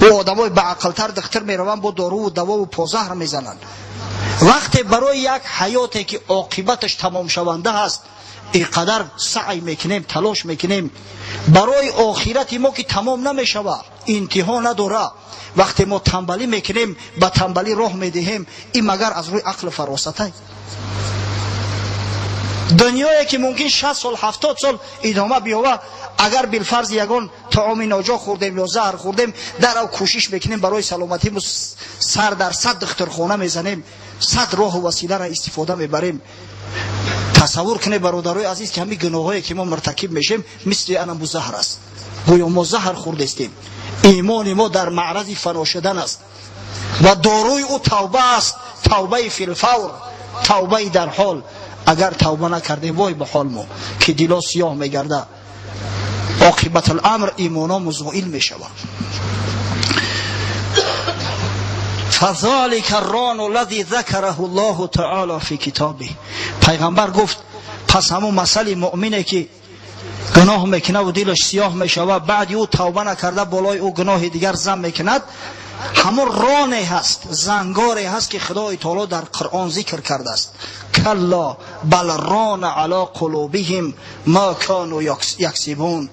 Ӯ одамои баақлтар духтур мераванд, бо доруву давову позаҳр мезананд. Вақте барои як ҳаёте ки оқибаташ тамомшаванда ҳаст ин қадар саъй мекунем, талош мекунем, барои охирати мо ки тамом намешава, интиҳо надора, вақте мо танбалӣ мекунем, ба танбалӣ роҳ медиҳем, ин магар аз рӯи ақлу фаросатай? Дунёе ки мумкин 60 сол, 70 сол идома биёва, агар билфарз ягон таоми ноҷо хӯрдем ё заҳр хӯрдем, дарав кӯшиш мекунем барои саломатиму сар дар сад духтурхона мезанем, сад роҳу василаро истифода мебарем. Тасаввур кунед бародарои азиз ки ҳамин гуноҳое ки мо муртакиб мешем мисли анаму заҳр аст. Гӯё мо заҳр хӯрдестем. Имони мо дар маърази фано шудан аст ва доруи ӯ тавба аст, тавбаи филфавр, тавбаи дар ҳол. Агар тавба накардем, вой ба ҳол мо ки дило сиёҳ мегарда, оқибатуламр имоно музоил мешавад. فذلك الران الذي ذكره الله تعالى في كتابه. پیغمبر گفت پس همون مسئله مؤمنه که گناه میکنه و دلش سیاه میشود، بعد او توبه نکرده بالای او گناه دیگر زم میکند، همون رانه هست، زنگاره هست که خدای تعالی در قرآن ذکر کرده است. کلا بل ران علی قلوبهم ما كانوا یکسبون.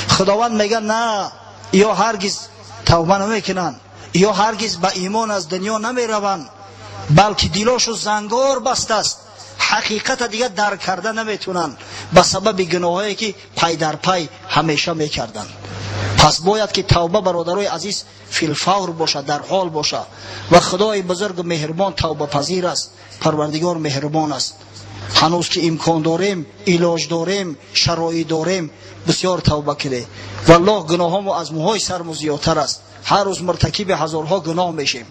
خداوند میگه نه، یا هرگز توبه نمیکنن، یا هرگز به ایمان از دنیا نمیروند، بلکه دلاشو زنگار بسته است، حقیقت دیگه درک کرده نمیتونن به سبب گناهایی که پای در پای همیشه میکردن. پس باید که توبه برادرای عزیز فی‌الفور باشه، در حال باشه و خدای بزرگ مهربان توبه پذیر است، پروردگار مهربان است. هنوز که امکان داریم، علاج داریم، شرایط داریم، بسیار توبه کنیم. والله گناهامو از موهای سرمو زیادتر است. هر روز مرتکب هزارها گناه میشیم.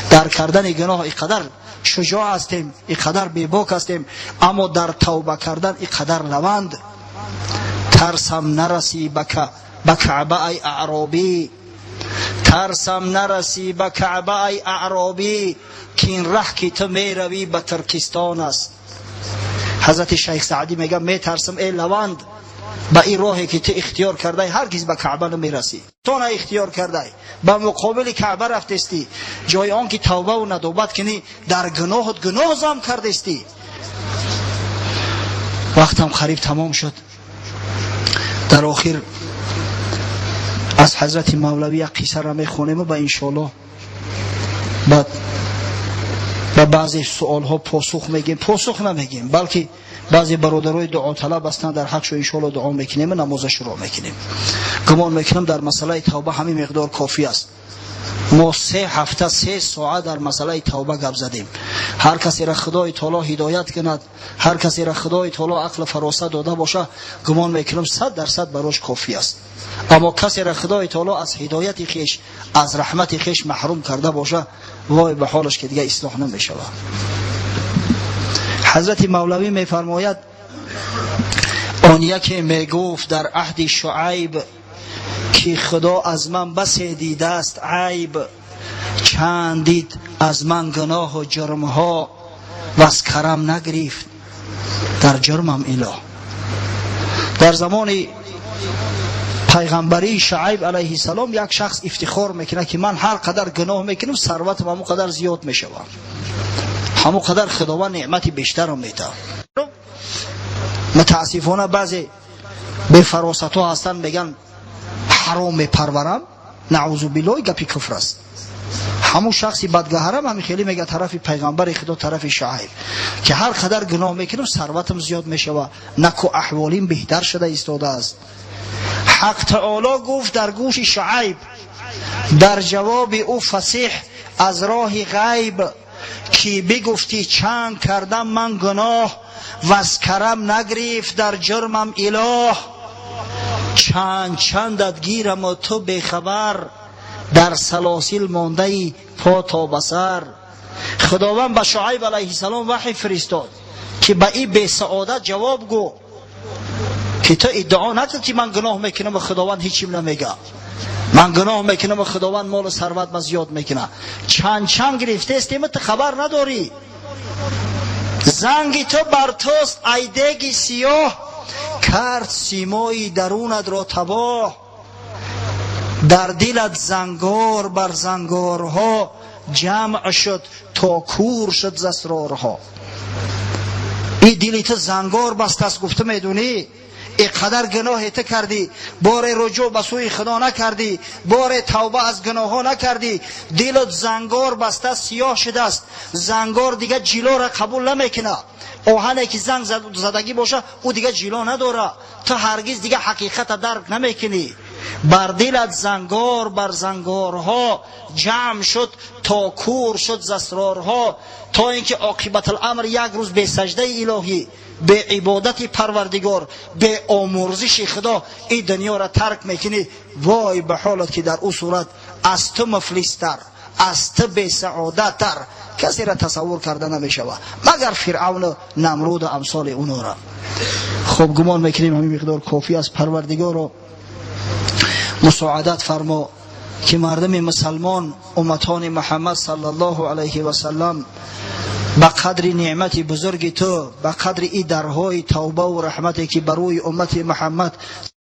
در کردن گناه اینقدر شجاع هستیم، اینقدر بیباک هستیم، اما در توبه کردن اینقدر لوند. ترسم نرسی به کعبه ای اعرابی، ترسم نرسی به کعبه ای اعرابی، که این ره که تو میروی به ترکستان است. حضرت شیخ سعدی میگه میترسم ای لوند، به این راهی که تو اختیار کرده هرگز به کعبه نمیرسی. تو نه اختیار کرده، به مقابل کعبه رفتستی، جای آن که توبه و ندوبت کنی در گناهت گناه زم کردستی. وقتم قریب تمام شد. در آخر از حضرت مولوی یک قصه را میخونیم و انشالله بعد به بعضی سوال ها پاسخ میگیم، پاسخ نمیگیم بلکه بعضی برادرای دعا طلب هستند، در حقشون انشالله دعا میکنیم و نماز شروع میکنیم. گمان میکنم در مسئله توبه همین مقدار کافی است. Мо 3 ҳафта 3 соат дар масъалаи тавба гап задем. Ҳар касеро Худои Таоло ҳидоят кунад, ҳар касеро Худои Таоло ақлу фаросат дода боша, гумон мекунам, 100% барош кофӣ аст. Аммо касеро Худои Таоло аз ҳидояти хеш, аз раҳмати хеш маҳрум карда боша, вой ба ҳолаш, ки дига ислоҳ намешавад. Ҳазрати Мавлавӣ мефармояд: он яке мегуфт дар аҳди Шуайб, ки Худо аз ман басе дидааст айб, чанд дид аз ман гуноҳу ҷурмҳо, ваз карам нагирифт дар ҷурмам илоҳ. Дар замони пайғамбарии Шуайб алайҳиссалом як шахс ифтихор мекунад, ки ман ҳар қадар гуноҳ мекунам, сарватам ҳамон қадар зиёд мешавад, ҳамон қадар Худованд неъмати бештарро метавад. Мутаассифона, баъзе бефаросатҳо ҳастанд, мегӯянд: ҳаром мепарварам. Наъузу биллоҳ, гапи куфр аст. Ҳамун шахси бадгаҳарам ҳамин хеле мега тарафи пайғамбари Худо, тарафи Шуайб, ки ҳар қадар гуноҳ мекунам, сарватам зиёд мешавад, наку аҳволим беҳтар шуда истодааст. Ҳақ Таоло гуфт дар гӯши Шуайб, дар ҷавоби ӯ фасеҳ аз роҳи ғайб, ки бигуфтӣ: чанд кардам ман гуноҳ, ваз карам нагирифт дар ҷурмам илоҳ, чанд чандат гираму ту бехабар, дар салосил мондаи по то ба сар. Худованд ба Шуайб алайҳиссалом ваҳй фиристод, ки ба ин бесаодат ҷавоб гӯ, ки ту иддао накун, ки ман гуноҳ мекунам ва Худованд ҳечим намега, ман гуноҳ мекунам ва Худованд молу сарват ма зиёд мекунад. Чанд чанд гирифтаестем, ту хабар надорӣ. Занги ту бар туст айдеги сиёҳ, кард симои дарунатро табоҳ, дар дилат зангор бар зангорҳо ҷамъ шуд, то кур шуд з асрорҳо. И дили ту зангор бастааст, гуфта медунӣ, и қадар гуноҳе ту кардӣ, боре руҷӯъ ба сӯи Худо накардӣ, боре тавба аз гуноҳҳо накардӣ, дилат зангор баста, сиёҳ шудааст. Зангор дига ҷилоро қабул намекунад. Оҳане ки занг задагӣ боша, ӯ дига ҷило надора. Ту ҳаргиз дига ҳақиқата дарк намекунӣ. Бар дилат зангор бар зангорҳо ҷамъ шуд, то кур шуд з асрорҳо, то ин ки оқибатуламр як рӯз бесаҷдаи илоҳӣ, беибодати Парвардигор, беомӯрзиши Худо ин дунёро тарк мекунӣ. Вой ба ҳолат, ки дар ӯ сурат аз ту муфлистар, аз ту бесаодаттар касеро тасаввур карда намешавад, магар Фиръавну Намруду амсоли унора. Хуб, гумон мекунем, ҳамин миқдор кофӣ аст. Парвардигоро, мусоадат фармо, ки мардуми мусалмон, умматони Муҳаммад саллаллоҳу алайҳи васаллам, ба қадри неъмати бузурги ту, ба қадри и дарҳои тавбаву раҳмате, ки ба рӯи уммати Муҳаммад